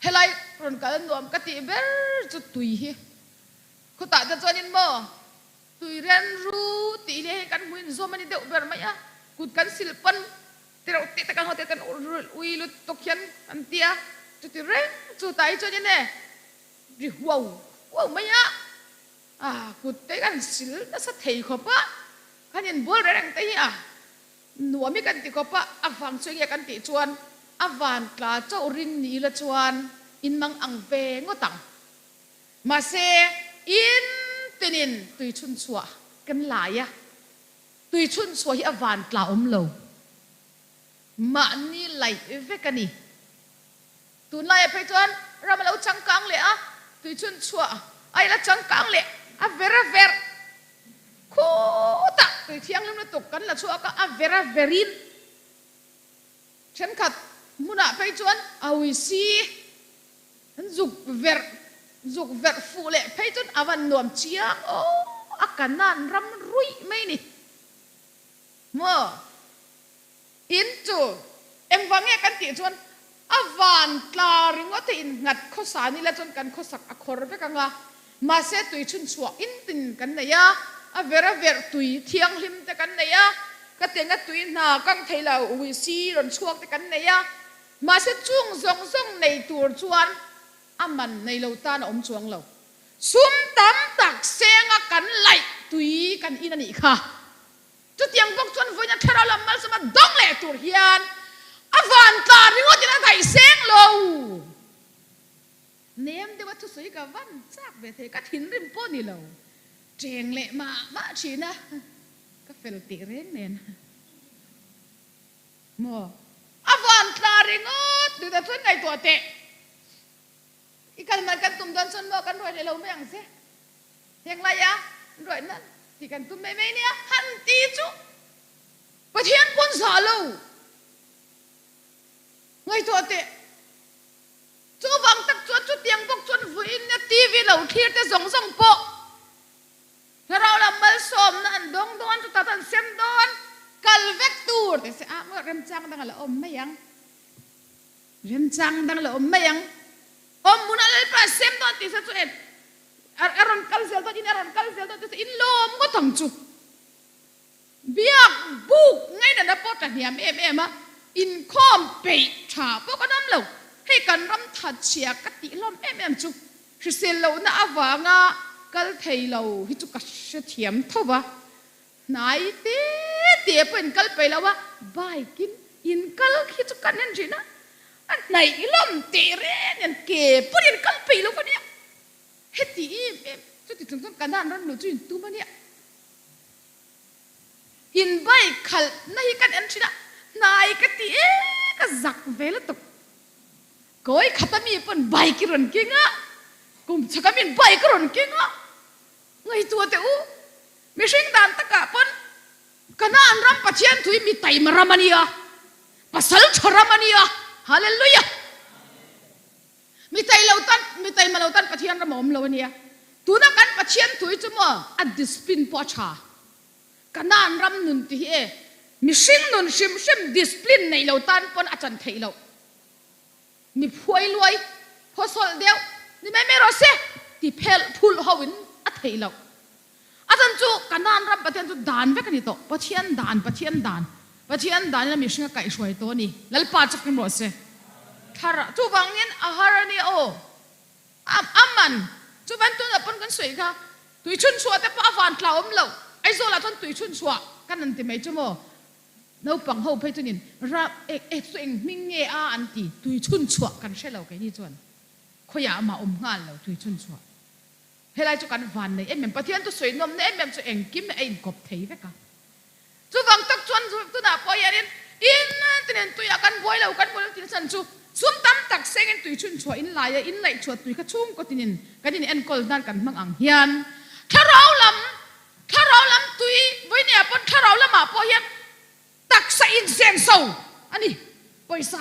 Helai rawn kal nuam ka tih ber chu tui hi. Khutah te chuanin maw tui ren ru tih hi hei kan hmuin zawm a ni deuh ber mai a, kut kan sil pawn ti reuh tih te kan haw te kan ui lutuk hian an ti a, chuti reng chu tah hi chuanin e ri huau huau mai a, ah kut te kan sil nasa thei khawp a, kan inbual reng reng te hi a. Nuam hi kan ti kawp a, a vang chu enge kan tih chuan a van tla chauh ring ni ila chuan in mang ang ve ngawt ang. Mahse, in tinin tui chhun chhuah kan lai a, tui chhun chhuah hi a van tla awm lo. Mahni laih vek a ni. Tunlaiah phei chuan ram a lo changkang leh a, tui chhun chhuah a ila changkang leh a ver a ver khutah tui thianghlim lutuk kan la chhuak a, a ver a verin thenkhat hmunah phei chuan a ui si an zuk verh zuk verh fuh leh phei chuan a van nuam chiang aw a kanan ram ruih mai ni maw. In chu engvang nge kan tih chuan a van tla ringawt a innghat khawsa ni la chuan kan khawsak a khawr vek ang a, mahse tui chhunchhuah in tin kan nei a, a ver a verh tui thianghlim te kan nei a, ka tenga tui hna kang thei lo uisi rawn chhuak te kan nei a, mahse chung zawng zawng nei tur chuan a man nei lo tan a awm chuang lo. Sum tam tak senga kan laih tui kan in a nih kha. Chutiang bawk chuan vawiina thlarau lam malsawma dawng leh tur hian a van tla ringawtin a daih seng lo. Nem deuha thusawi ka van chak ve thei, ka thinrim pawh ni lo. Cheng leh mah mah thin a, ka fel tih reng nen. Maw? A van tla ringawt tih chuan ngaihtuah teh. I kal man kan tum dawn chuan maw kan ruai leh lo mai ang che. Heng laia ruaihna tih kan tum mai mai nia, han ti chu Pathian pawn zah lo ngaihtuah teh. Chuvang tak chuan chutiang bawk chuan vawiin a TV lo thlir te zawng zawng pawh thlarau lam malsawmna an dawng dawn, chutah chuan an sem dawn, kal vek tur tih se a remchang dang a la awm mai ang. Remchang dang la awm mai ang. Awm hmunah Lalpa sem dawn tih se chu en a rawn kal zel dawn in a rawn kal zel dawn tih se in lawm ngawt ang chu. Biak buk ngainatna pawh ta hniam em em a, inkhawm peih tha pawh kan awm lo. Hei kan ram thatchhia ka tih hlawm em em chu hrisel lohna avanga kal thei lo hi chu ka hrethiam tho va. Hnai te te pawh in kal peih lo a, bike in in kal khi chu kan en thin a, a hnaih hlawm teh reng hian ke pawn in kal peih lo a nia, heti em em chuti chung chuan kanan rawn luh chu in tum a nia, in bike khalh na hi kan en thin a, hnai ka ti e ka zak ve lutuk, kawi khata mi pawn bike i rawn keng a, kum chhaka mi in bike a rawn keng a. Ngaihtuah teh u, mihring dan takah pawn Kanaan ram Pathian thui mi taima ram a nia, pasal tha ram a nia, Hallelujah! Mi tai lo tan, mi taima lo tan Pathian ram a awm lo a nia. Tuna kan Pathian thui chu maw a discipline pawh a tha. Kanaan ram nun ti hi e, mihring nun hrim hrim discipline neih lo tan pawn a chan theih loh. Mi phuai luai, phawsawlh deuh ni mai mai rawh se ti phelh phulh ho in a theih loh. A chan chu Kanaan ram Pathian chu dan vek a ni tawh. Pathian dan, Pathian dan, Pathian dan in a mihring a kaihhruai tawh a ni. Lalpa chu hlim rawh se. Thar chuvangin a har a nia aw. A a man chuvan tunah pawn kan sawi kha tui chhunchhuah te pawh a van tla awm loh. Aizawlah chuan tui chhunchhuah kan han ti mai chu maw. Naupang ho phei chuanin ra e e chu eng hming nge a an ti, tui chhun chhuah kan hre lo keini chuan khawiah amah awm nghal lo tui chhun chhuah. Helai chu kan van nei em em, Pathian chu sawi nawmna em em chu engkim a inkawp thei vek a. Chuvang tak chuan tunah pawh hianin in tinin tuiah kan buai lo, kan buai lo tih na chhan chu sum tam tak sengin tui chhun chhuah in lai a, in laih chhuah tui kha chhungkaw tinin kan in enkawl nan kan hmang ang hian thlarau lam Thlarau lam tui vawinia pawn thlarau lamah pawh hian taksa insenso a ni. Pawisa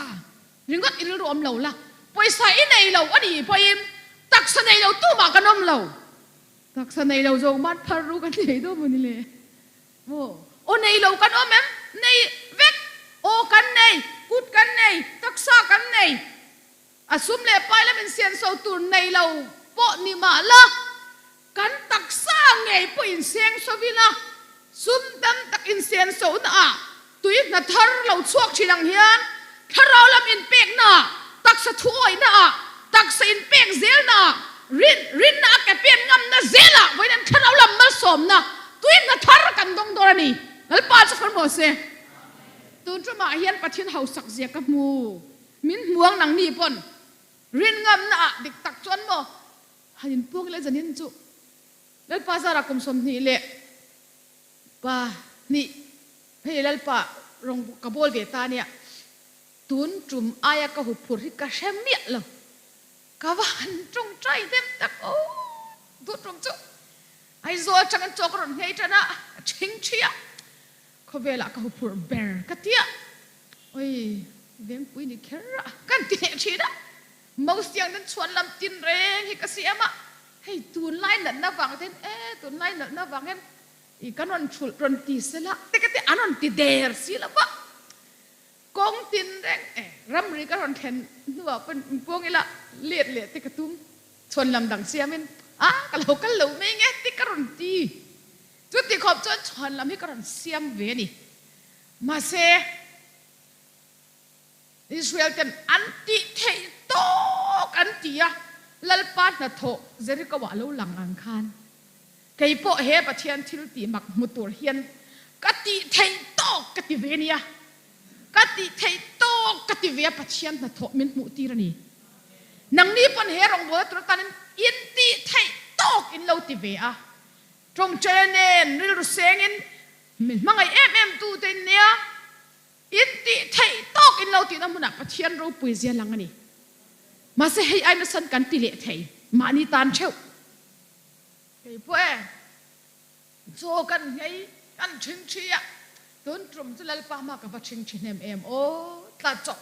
ringawt i rilru awm lo la, pawisa i nei lo a nih pawhin taksa nei lo tumah kan awm lo. Taksa nei lo zawng man phar ru kan nei dawn maw ni le? Aw, aw nei lo kan awm em? Nei vek. Aw kan nei, kut kan nei, taksa kan nei. A sum leh pai lam insianso tur nei lo pawh ni mah la, kan taksa ngei pawh insengso ila, sum tam tak insiansohna ah tui hna thar lo chhuak thin ang hian thlarau lam inpekna ah, taksa thuawihna ah, taksa inpek zelna ah, rin rinna a ke pen ngamna zelah vawiin an thlarau lam malsawmna tui hna thar kan dawng dawn a ni. Lalpa chu far maw se. Tun tumah hian Pathian hausak zia ka hmu. Min hmuang nangni pawn rin ngamna ah dik tak chuan maw han in puang ila zanin chu Lalpa zarah kum 22 hei Lalpa rawng ka bawl ve ta nia tun tum aia ka huphurh hi ka hre miah lo ka va han tawngtai hnem tak aw tun tum chu Aizawl atangin chaw ka rawn nghei tan a ka thing thi a khawvelah ka huphurh ber ka tia. Oi, vengpui ni kher a, kan ti leh thin a, Mosiang ten chhuan lam tin reng hi ka siam a, hei tunlai natna vang ten e, tunlai natna vang hian i kan rawn thulh rawn ti sela te ka ti an rawn ti der si lo va, kawng tin reng e, ramri ka rawn thlen hnuah pawn inpuang ila let leh te ka tum, chhuan lam dang siamin a ka lo kal lo mai nge te ka rawn ti, chuti khawp chuan chhuan lam hi ka rawn siam ve a ni. Mahse, Israel ten an tih theih tawk an ti a, Lalpa hnathawh Jeriko-ah lo lang ang khan, kei pawh he Pathian thil tih mak hmu tur hian ka tih theih tawk ka ti ve nia, ka tih theih tawk ka ti ve a Pathian hnathawh min hmuh tir a ni. Nangni pawn he rawngbawlna tur atanin in tih theih tawk in lo ti ve a, tawngtaina nen rilru sengin Min hmangaih em em tu te in nia, in tih theih tawk in lo tihna hmunah Pathian ropui zia lang a ni. Mahse hei ai nasan kan ti leh thei, mahni tan theuh. Kei pawh e, chaw kan nghei, kan thing thi a, tun tum chu Lalpa hma ka va thing thi hnem em aw, tla chawp.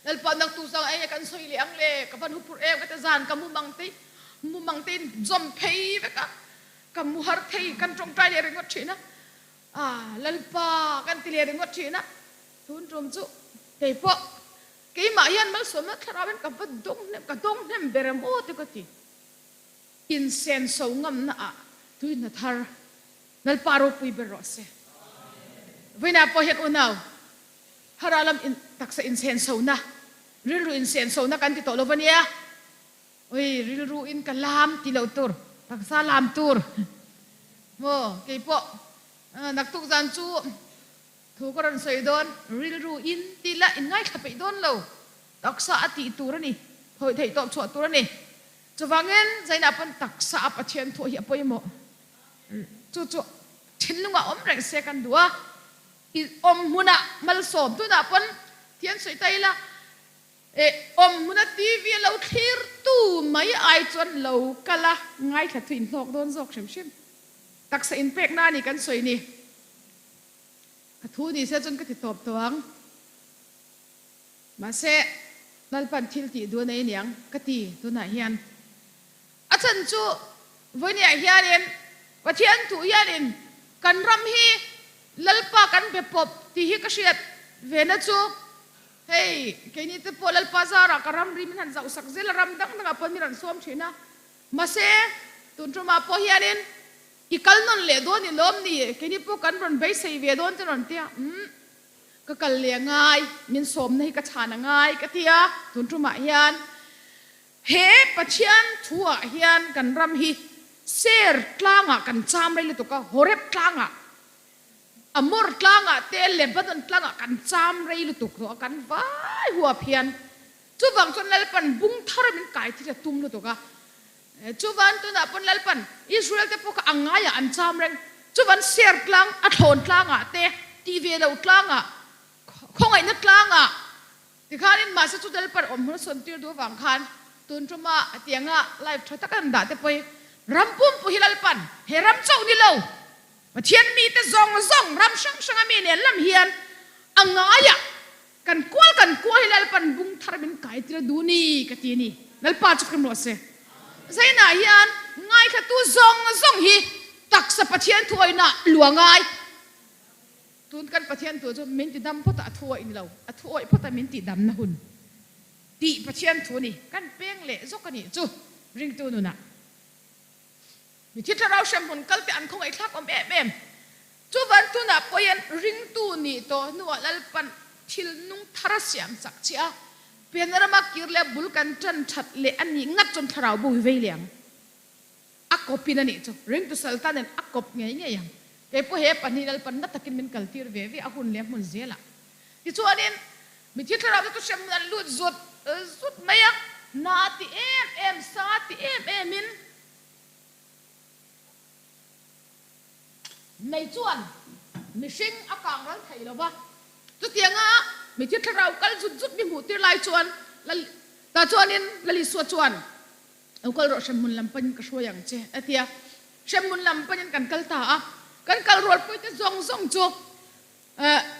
Lalpa nak tu zang enge kan sawi leh ang le, ka van huphurh em ka ti zan ka mumang te, mumang te in zawm phei vek a. Ka mu har thei, kan tawngtai leh ringawt thin a, Ah, Lalpa, kan ti leh ringawt thin a, tun tum chu kei pawh keimah hian malsawmna thlarau in ka va dawng hnem, ka dawng hnem ber em aw te ka ti. Insenso ngamna ah tui hna thar Lalpa ropui ber rawh se. Vawiinah pawh hian unau thlarau lam in taksa insensona, rilru insensona kan ti tawh lo va nia. Oi, rilru in ka lam ti lo tur, taksa lam tur maw? Kei pawh naktuk zan chu thu ka rawn sawi dawn, rilru in ti la in ngaithla peih dawn lo, taksa a tih tur a ni, thawi theih tawp chhuah tur a ni. Chuvangin zainah pawn taksa a Pathian thuah hi a pawimawh. Chu chu thinlungah awm reng se kan duh a, i awm hmunah malsawm tunah pawn thian sawi ta ila, Eh, awm hmuna TV a lo thlir tu mai ai chuan lo kal a, ngaithla thu inhlawk dawn zawk hrim hrim. Taksa inpekna a ni kan sawi ni. Ka thu ni se chuan ka ti tawp tawh ang. Mahse, Lalpan thil tih duh a nei aniang ka ti tunah hian. A chhan chu vawinia hianin Pathian thuh hianin kan ram hi Lalpa kan be pawp tih hi ka hriat vena chu Hei, keini te pawh Lalpa zarah ka ramri min han zauh sak zel a, ram dang dangah pawh min rawn sawm thin a. Mahse, tun tumah pawh hianin i kal nawn leh dawn i lawm ni, keini pawh kan rawn beisei ve dawn che rawn ti a, umm, ka kal leh a ngai, min sawmna hi ka chhan a ngai ka ti a, tun tumah hian he Pathian thuah hian kan ram hi ser tlangah kan cham rei lutuk a, Horeb tlangah Amor tlangah te Lebanon tlangah kan cham rei lutuk tawh a, kan vai huap hian chuvang chuan Lalpan bung thar min kai thil a tum lutuk a. Chuvan tunah pawn Lalpan Israel te pawh kha a ngaiah an cham reng. Chuvan ser tlang, a thlawn tlangah te, tih ve loh tlangah, khawngaihna tlangah tikhanin mahse chu Lalpan awm hmun a sawn tir duh avang khan tun tuma tianga live tha taka an dah te pawh hi ram pumpui hi Lalpan he ram chauh ni lo Pathian mite zawng zawng ram hrang hranga mi nen lam hian a ngaiah kan kual kan kual hi Lalpan bung thar min kai tir a duh ni ka ti a ni. Lalpa chu khrem rawh se. Zainah hian ngaithlatu zawng zawng hi taksa Pathian thuawina lu a ngai. Tun kan Pathian thu chu min ti dam phawt a, a thu awih ni lo, a thu awih phawt a min tih damna hun tih Pathian thu ni kan peng leh zawk a nih chu ringtu nunah. Mithi thlarau hremhmun kal te an khawngaihthlak awm em em. Chuvan tunah pawh hian ringtu nih tawh hnuah Lalpan thil nung thar a siam chak che a, pianna rama kir leh bul kan tan that leh a nih ngat chuan thlarau bo hi vei leh ang. A kawpin a nih chu ringtu salta nen a kawp ngei ngei ang. Kei pawh he pahnih Lalpan na takin min kaltir ve ve a hun leh a hmun zelah. Tichuanin mithi thlarau te chu hremhmun an lut zut zut mai a, na ti em em, sa ti em emin Mei chuan mihring a kang ral thei lo va. Chutianga mithi thlarau kal zut zut mi hmuh tir lai chuan Lal tah chuanin Lal Isua chuan, Lo kal rawh hremhmun lam panin ka hruai ang che, a ti a. Hremhmun lam panin kan kal ta a. Kan kal rualpuite zawng zawng chu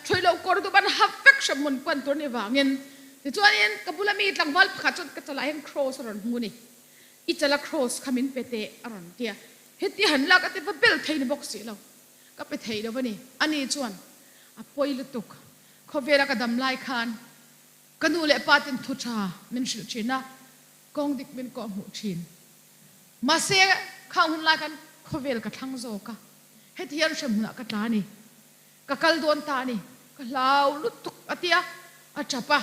ṭhui loh kawr dup an hap vek hremhmun pan tur ni vangin. Tichuanin ka bula mi tlangval pakhat chuan ka chalah hian kraws a rawn hmu a ni. I chala kraws kha min pe teh, a rawn ti a. Heti han lak a ti va bel thei ni bawk si lo. Ka pe thei lo a ni. Ani chuan, A pawi lutuk. Khawvela ka dam lai khan ka nu leh pa ten thu tha min hrilh thin a, kawng dik min kawh hmuh thin. Mahse, khang hun lai khan khawvel ka thlang zawk a. Heti hian hremhmunah ka tla a ni. Ka kal dawn ta a ni. Ka hlau lutuk a ti a, a tap a.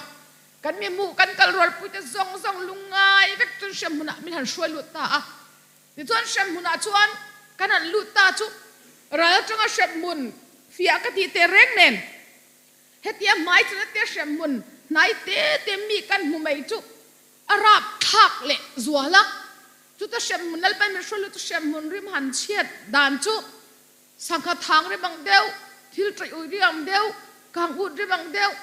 Kan mi hmuh kan kal rualpuite zawng zawng lungngai vek chuan hremhmunah min han hruai lut ta a. Tichuan hremhmunah chuan kan han lut ta chu ral atanga hremhmun fiah ka tih teh reng nen hetia hmai chana te hremhmun hnai te te mi kan hmu mai chu a rap thlak leh zual a. Chuta hremhmun Lalpan min hruai lut chu hremhmun rim han chhiat dan chu sangha thang rim ang deuh, thil ṭawih ui rim ang deuh, kang ut rim ang deuh,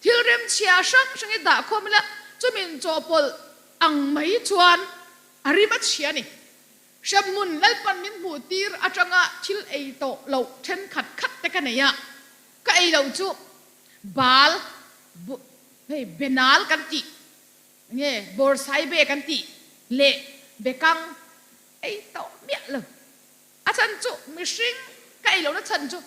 Thil rimchhia hrang hrang i dah khawm ila chumi inchawhpawlh ang mai chuan a rim a chhia a ni. Hremhmun Lalpan min hmuh tir atanga thil ei tawh loh thenkhat khat te ka nei a, ka ei loh chu bal, hei benal kan tih nge bawrsaibe kan tih leh bekang ei tawh miah lo. A chhan chu mihring ka ei lohna chhan chu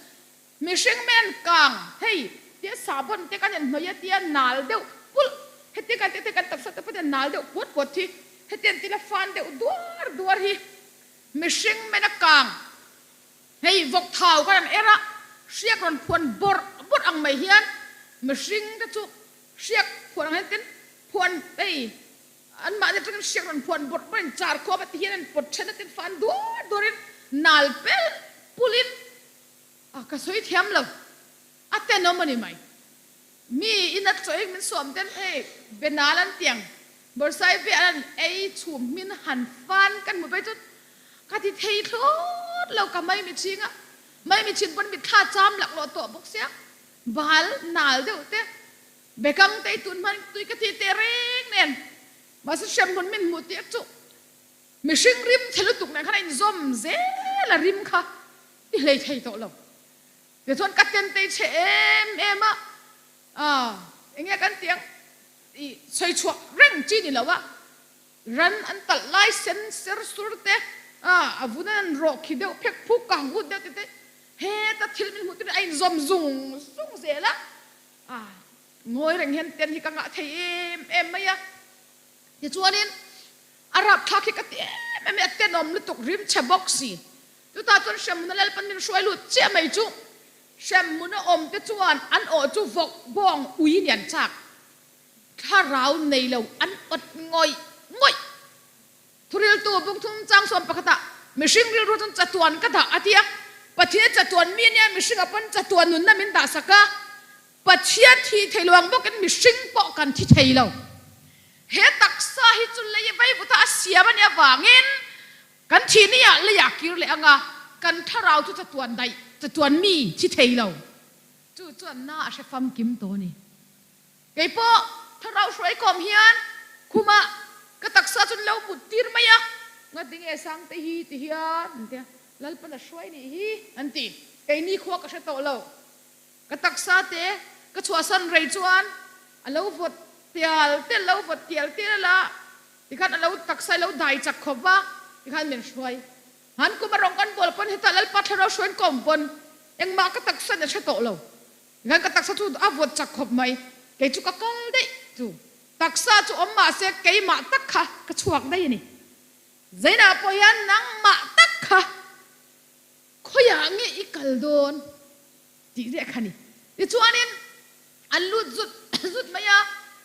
mihring men kang hei tia sahbawn te kan inhnawih a tia nal deuh pulh heti kan tih te kan taksa te pawh hian nal deuh puat puat hi heti an tila fan deuh duar duar hi mihring men a kang hei vawk thau kan an er a hriak rawn phuan bawrh bawrh ang mai hian mihring te chu hriak phuan ang hian tin phuan hei Anmahni atangin hriak rawn phuan bawrh bawrhin char khuap a ti hian an pawt then a tin fan duar duarin nal pel pulin a ka sawi thiam lo a tenawm a ni mai. Mi in a chawi min suam ten hei be nal an tiang bawrhsai ve an an ei chhum hmin han fan kan hmu phei chuan ka ti thei thlawt lo ka mai mi chhing a mai mi chhin pawn mitthla cham laklawh tawh bawk sia bal nal deuh te Bekang te i tun hman tui ka ti teh reng nen mahse hremhmun min hmuh tir chu mihring rim chhe lutuk nen khan a inzawm zel a rim kha i hlei thei tawh lo. Tichuan ka ten te i chhe em em a, ah enge kan tih ang i sawi chhuah reng chi ni lo a, ran an talh lai sen ser sur te, ah a vun an an rawh khi deuh phek phuk kang ut deuh te te heta thil min hmuh tir a inzawm zung zung zel a. A ngawi reng hian ten hi ka ngah thei em em mai a, tichuanin a rapthlak hi ka ti em em mai a, tenawm lutuk rimchhe bawk si. Chutah chuan hremhmun a Lalpan min hruai lut chiah mai chu hremhmun a awm te chuan an awh chu vawk bawng ui ni an chak, thlarau nei lo an awt ngawih ngawih. Thuriltu bungthum chang sawm pakhatah mihring rilru chuan chatuan ka dah a ti a, Pathian chatuan mi ania mihringah pawn chatuan nunna min dah sak a, Pathian thi thei lo ang bawkin mihring pawh kan thi thei lo. He taksa hi chu lei vaivuta a siam a nih avangin kan thi nia leiah kir leh anga kan thlarau chu chatuan daih, chatuan mi thi thei lo. Chu chuan na a hre famkim tawh a ni. Kei pawh thlarau hruai kawm hian khumah ka taksa chu lo mut tir mai a, ngatinge Sangte hi ti hian an ti a, Lalpan a hruai nih hi an ti. Keini khua ka hre tawh lo, ka taksa te ka chhuahsan rei chuan a lo vawt tial tial, lo vawt tial tial a la, tikhan a lo taksa i lo dai chak khawp va, tikhan min hruai. Han kum a rawng kan bawl pawn hetah Lalpa thlarau hruaiin kawm pawn. Engmah ka taksa in a hre tawh lo. Tikhan ka taksa chu a vawt chak khawp mai. Kei chu ka kal daih chu. Taksa chu awm mah se keimah tak kha ka chhuak daih a ni. Zainah pawh hian nangmah tak kha khawiah nge i kal dawn tih leh kha ni. Tichuanin an lut zut zut mai a,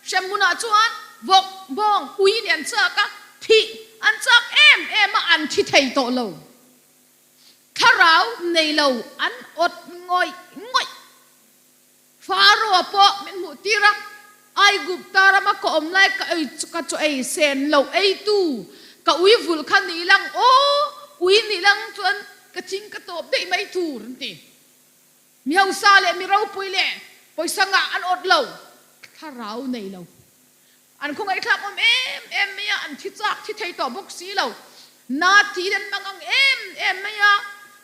hremhmunah chuan vawk, bawng, ui nih an chak a, thih an chak em em a, an thi thei tawh lo. Thlarau nei lo an awt ngawih ngawih. Faro pawh min hmuh tir a, Aigupta rama ka awm lai ka ei ka chaw ei sen loh eitu ka ui vulh kha ni lang aw, ui ni lang chuan ka thing ka tawp daih mai tur an ti. Mi hausa leh mi ropui leh pawisa ngah an awt lo, thlarau nei lo. An khawngaihthlak awm em em mai a, an thi chak thi thei tawh bawk si lo. Na tiin an mang ang em em mai a.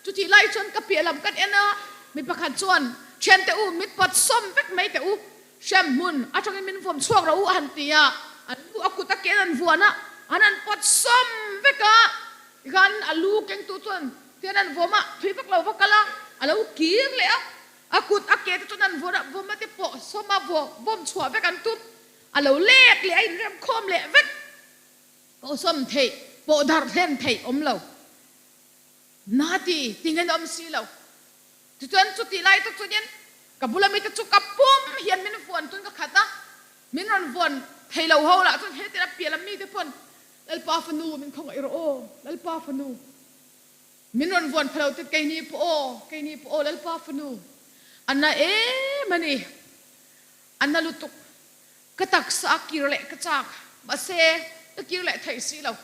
Chutih lai chuan ka piah lam kan en a, mi pakhat chuan, Thiante u, mit pawt sawm vek mai teh u, hremhmun atangin min vawm chhuak rawh u a han ti a. An lu a kut a ken an vuan a, an han pawt sawm vek a. Tikhan a lu kengtu chuan tian an vawm a, thui vak lo va kal a, a lo kir leh a. A kut a ke te chuan an vuan a, vawm a te pawh sawm a, vawm chhuah vek an tum. A lo lek leh a inrem khawm leh vek. Pawh sawm theih, pawh darh hlen theih awm lo. Na ti, ti ngen awm si lo. Tichuan chutih lai tak chuanin ka bula mite chu ka pum hian min vuan tun ka khat a, min rawn vuan thei lo ho lah chuan hetin a piah lam mite pawn Lalpa fanu min khawngaih rawh aw, Lalpa fanu. Min rawn vuan pha lo te keini pawh aw, keini pawh aw Lalpa fanu. A na em a ni. A na lutuk. Ka taksa a kir leh ka chak. Mahse, ka kir leh theih si lo.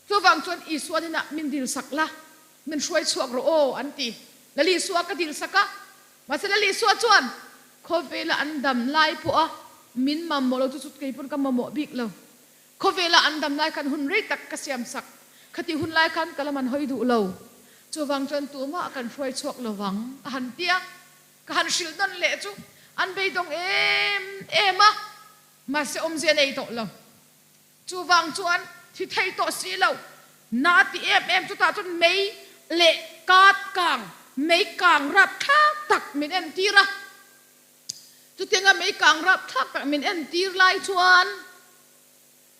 Chuvang chuan Isua hnenah min dil sak la, min hruai chhuak rawh aw, an ti. Lal Isua ka dil sak a. Mahse, Lal Isua chuan, Khawvela an dam lai pawha min mamawh lo chu chu kei pawn ka mamawh bik lo. Khawvela an dam lai khan hun rei tak ka siam sak. Khatih hun lai khan ka lam an hawi duh lo. Chuvang chuan tumah kan hruai chhuak lo vang, a han ti a. Ka han hrilh nawn leh chu an beidawng em em a, mahse awmzia nei tawh lo. Chuvang chuan thi thei tawh si lo, na ti em em chutah chuan mei leh kat kang, mei kang rapthlak tak min entir a. Chutianga mei kang rapthlak tak min entir lai chuan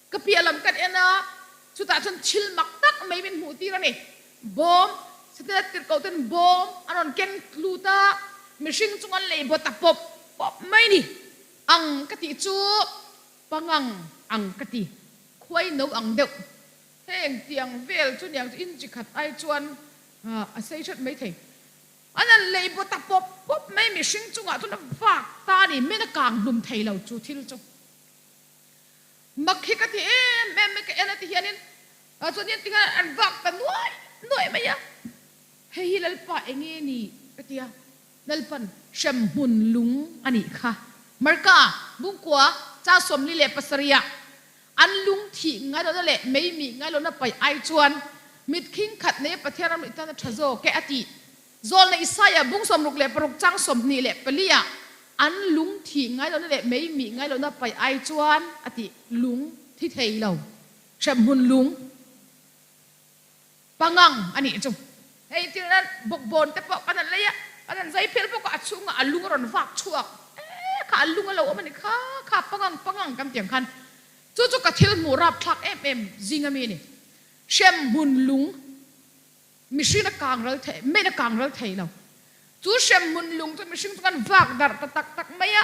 Ka piah lam kan en a, chutah chuan thil mak tak mai min hmuh tir a ni. Bawm, Setana tirhkoh ten bawm an rawn ken tlut a, mihring chung an lei bawt a pawp pawp mai ni. Ang ka tih chu pangang ang ka ti, khuai no ang deuh. Heng tiang vel chu niang chu inchi khat ai chuan a sei hret mai thei. An han lei bawt a pawp pawp mai mihring chungah chuan a vak ta a ni, men a kang hlum thei lo chu thil chu. Mak hi ka ti em em mai ka en a ti hianin ah chuan hian tikhan an vak ta nuai nuai mai a, hei hi Lalpa eng nge ni ka ti a, Lalpan hremhmun lung a nih kha. Marka Bungkua cha 47 ah an lung thih ngai lohna leh mei mih ngai lohna paih ai chuan mit khing khat nei a Pathian ram nih tan a tha zawk e a ti. Zawlna Isaiah bung 66 chang 24 ah an lung thih ngai lohna leh mei mih ngai lohna paih ai chuan a tih lung thi thei lo hremhmun lung pangang a nih chu. Hei tirna bawkbawn te pawh kan han lei a, kan han zai phel bawk a, a chhungah a lung a rawn vak chhuak e kha a lung a lo awm a ni kha kha pangang pangang kan tih ang khan chu chu ka thil hmuh rapthlak em em zing ami a ni. Hremhmun lung. Mihring a kang ral thei, main a kang ral thei lo. Chu hremhmun lung chu mihring chu kan vak darh ta tak tak mai a.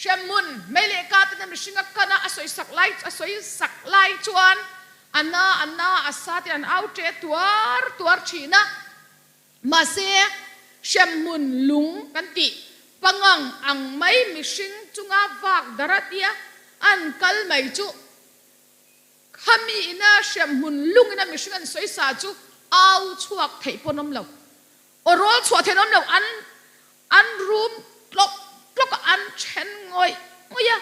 Hremhmun mei leh ka ten a mihring a kan a, a sawi sak lai, a sawi sak lai chuan a na, a na, a sa tiin an au ṭe tuar tuar ṭhin a. Mahse, hremhmun lung kan tih pangang ang mai mihring chunga vak darh a tia an kal mai chu Khami ina hremhmun lungina mihring an sawi sa chu au chhuak theih pawn awm lo. Aw rawl chhuah theih awm lo, an an rum tlawk tlawk a, an then ngawih ngawih a,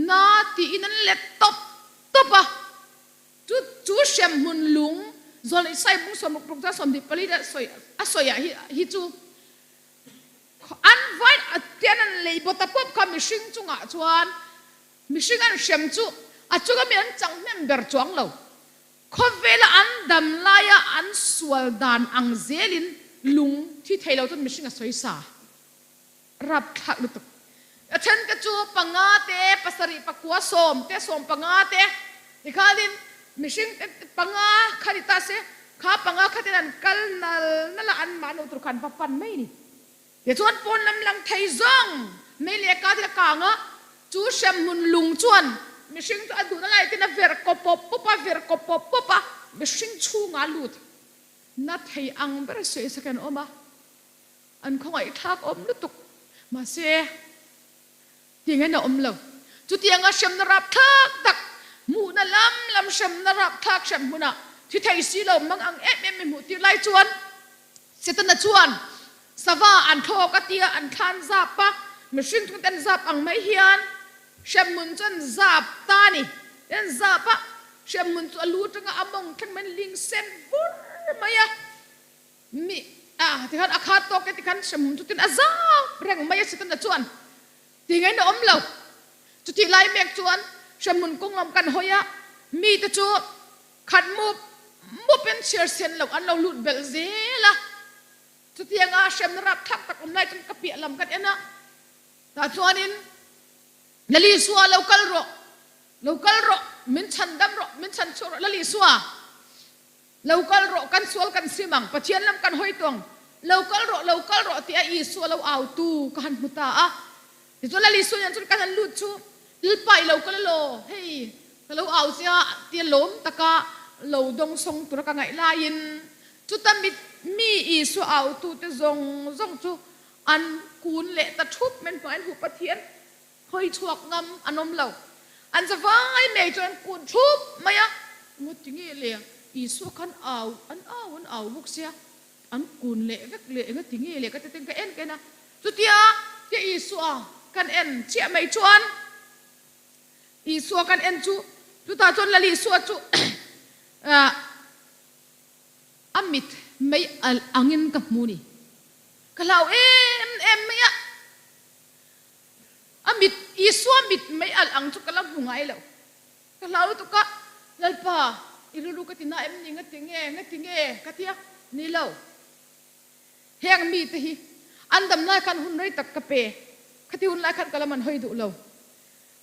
na tiin an let tawp tawp a. Chu chu hremhmun lung Zawlneih Sai bung 66 chuan 24 a sawi a sawi ah hi hi chu an vain a tian an lei bawt a pawp kha mihring chungah chuan Mihring an hrem chu a chunga mi an chang hnem ber chuang lo. Khawvela an dam laia an sual dan ang zelin lung thi thei lo chuan mihring a sawi sa. Rapthlak lutuk. A then te chu panga te, pasarih pakua sawm te, 15 te tikhanin mihring te panga kha ni ta se, kha panga khatin an kal nal nal a, an mahni tur kha an va pan mai a ni. Tichuan pawn lam lang thei zawng mei leh ka thil a kang a, chu hremhmun lung chuan mihring chu a duhna lai ten a verh kaw pawp pawp a, verh kaw pawp pawp a, mihring chhungah a lut na thei ang ber sawi sak in an awm a, an khawngaihthlak awm lutuk. Mahse, Tingin a awm lo. Chutianga hremna rapthlak tak, hmuhna lam lam hremna rapthlak hrem hmunah thi thei si lo mang ang em em mi hmuh tir lai chuan Setana chuan sava an thlawk a tia an thlan zap a, mihring chungte an zap ang mai hian hremhmun chu an zap ta a ni. An zap a, hremhmun chu a lu atanga a mawng thleng mai an ling sen vur mai a. Mi a tikhan a khat tawk e tikhan hremhmun chu tin a zap reng mai a Setana chuan tingain a awm lo. Chutih lai mek chuan hremhmun kawng lam kan hawi a, mite chu khat mup mupin chhiar sen loh an lo lut belh zel a. Chutianga hremna rapthlak tak awm lai chuan ka piah lam kan en a, tah chuanin Lalisua lo kal rawh, lo kal rawh, min chhan dam rawh, min chhan chhuak rawh Lalisua. Lo kal rawh, kan sual kan sim ang, Pathian lam kan hawi tawng, lo kal rawh, lo kal rawh tia Isua lo au tu ka han hmu ta a. Tichuan Lal Isua hian chuan kan han lut chu, Lalpa i lo kal elaw, hei ka lo au che a tia lawm taka lo dawngsawng tura ka ngaih laiin chuta mit mi Isua au tute zawng zawng chu an kun leh ta thup mai hnuaiin huh Pathian Hawi chhuak ngam an awm lo. An zavai mai chuan an kun thup mai a, Ngawti nge le, Isua khan au, an au an au bawk sia, an kun leh vek leh engati nge le ka ti ten ka en ka en a, chutia tia Isua kan en chiah mai chuan Isua kan en chu chutah chuan Lal Isua chu a mit mei alh angin ka hmu ni, ka hlau em em mai a. A mit, Isua mit mei alh ang chu ka la hmu ngai lo. Ka hlau lutuk a, Lalpa, i rilru ka ti na em ni? Ngati nge? Ngati nge? Ka ti a, Ni lo. Heng mite hi an dam lai khan hun rei tak ka pe, khati hun lai khan ka la man hawi duh lo.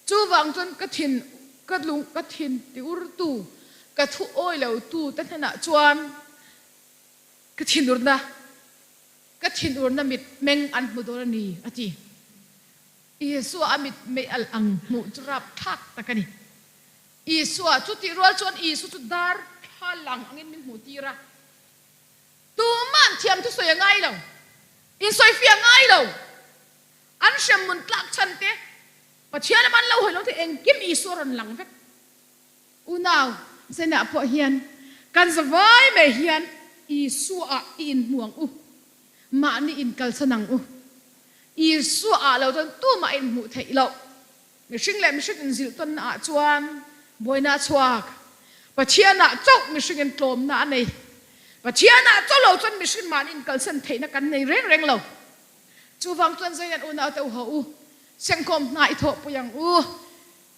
Chuvang chuan ka thin, ka lung, ka thin ti urtu, ka thu awi lo tu te hnenah chuan ka thinurna, Ka thinurna mit meng an hmu dawn a ni, a ti. Isua a mit mei alh ang hmuh chu rapthlak tak a ni. Isua chu tih rual chuan Isu chu dar thla lang angin min hmuh tir a. Tuma'n thiam thu sawi a ngai lo, insawifiah a ngai lo. An hremhmun tlak chhan te, Pathian a man lo hawi lo te engkim Isua rawn lang vek. Unau zenah pawh hian kan zavai mai hian Isua-ah i inhmu ang u, mahni inkalsan ang u. Isua-ah lo chuan tumah inhmuh theih loh. Mihring leh mihring inzilh tawnnaah chuan buaina a chhuak. Pathianah chauh mihringin tlawmna a nei. Pathianah chauh lo chuan mihring mahni inkalsan theihna kan nei reng reng lo. Chuvang chuan Zeinan unaute u ho u, sengkhawm hna i thawhpui ang u.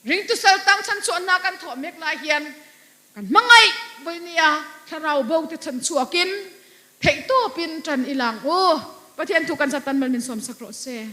Ringtu sal tang chhanchhuahna kan thawh mek lai hian kan hmangaih vawinia thlarau bo te chhanchhuakin theihtawpin tan i lang u. Pathian thu kan zat tan mal min sawmsak rawh se.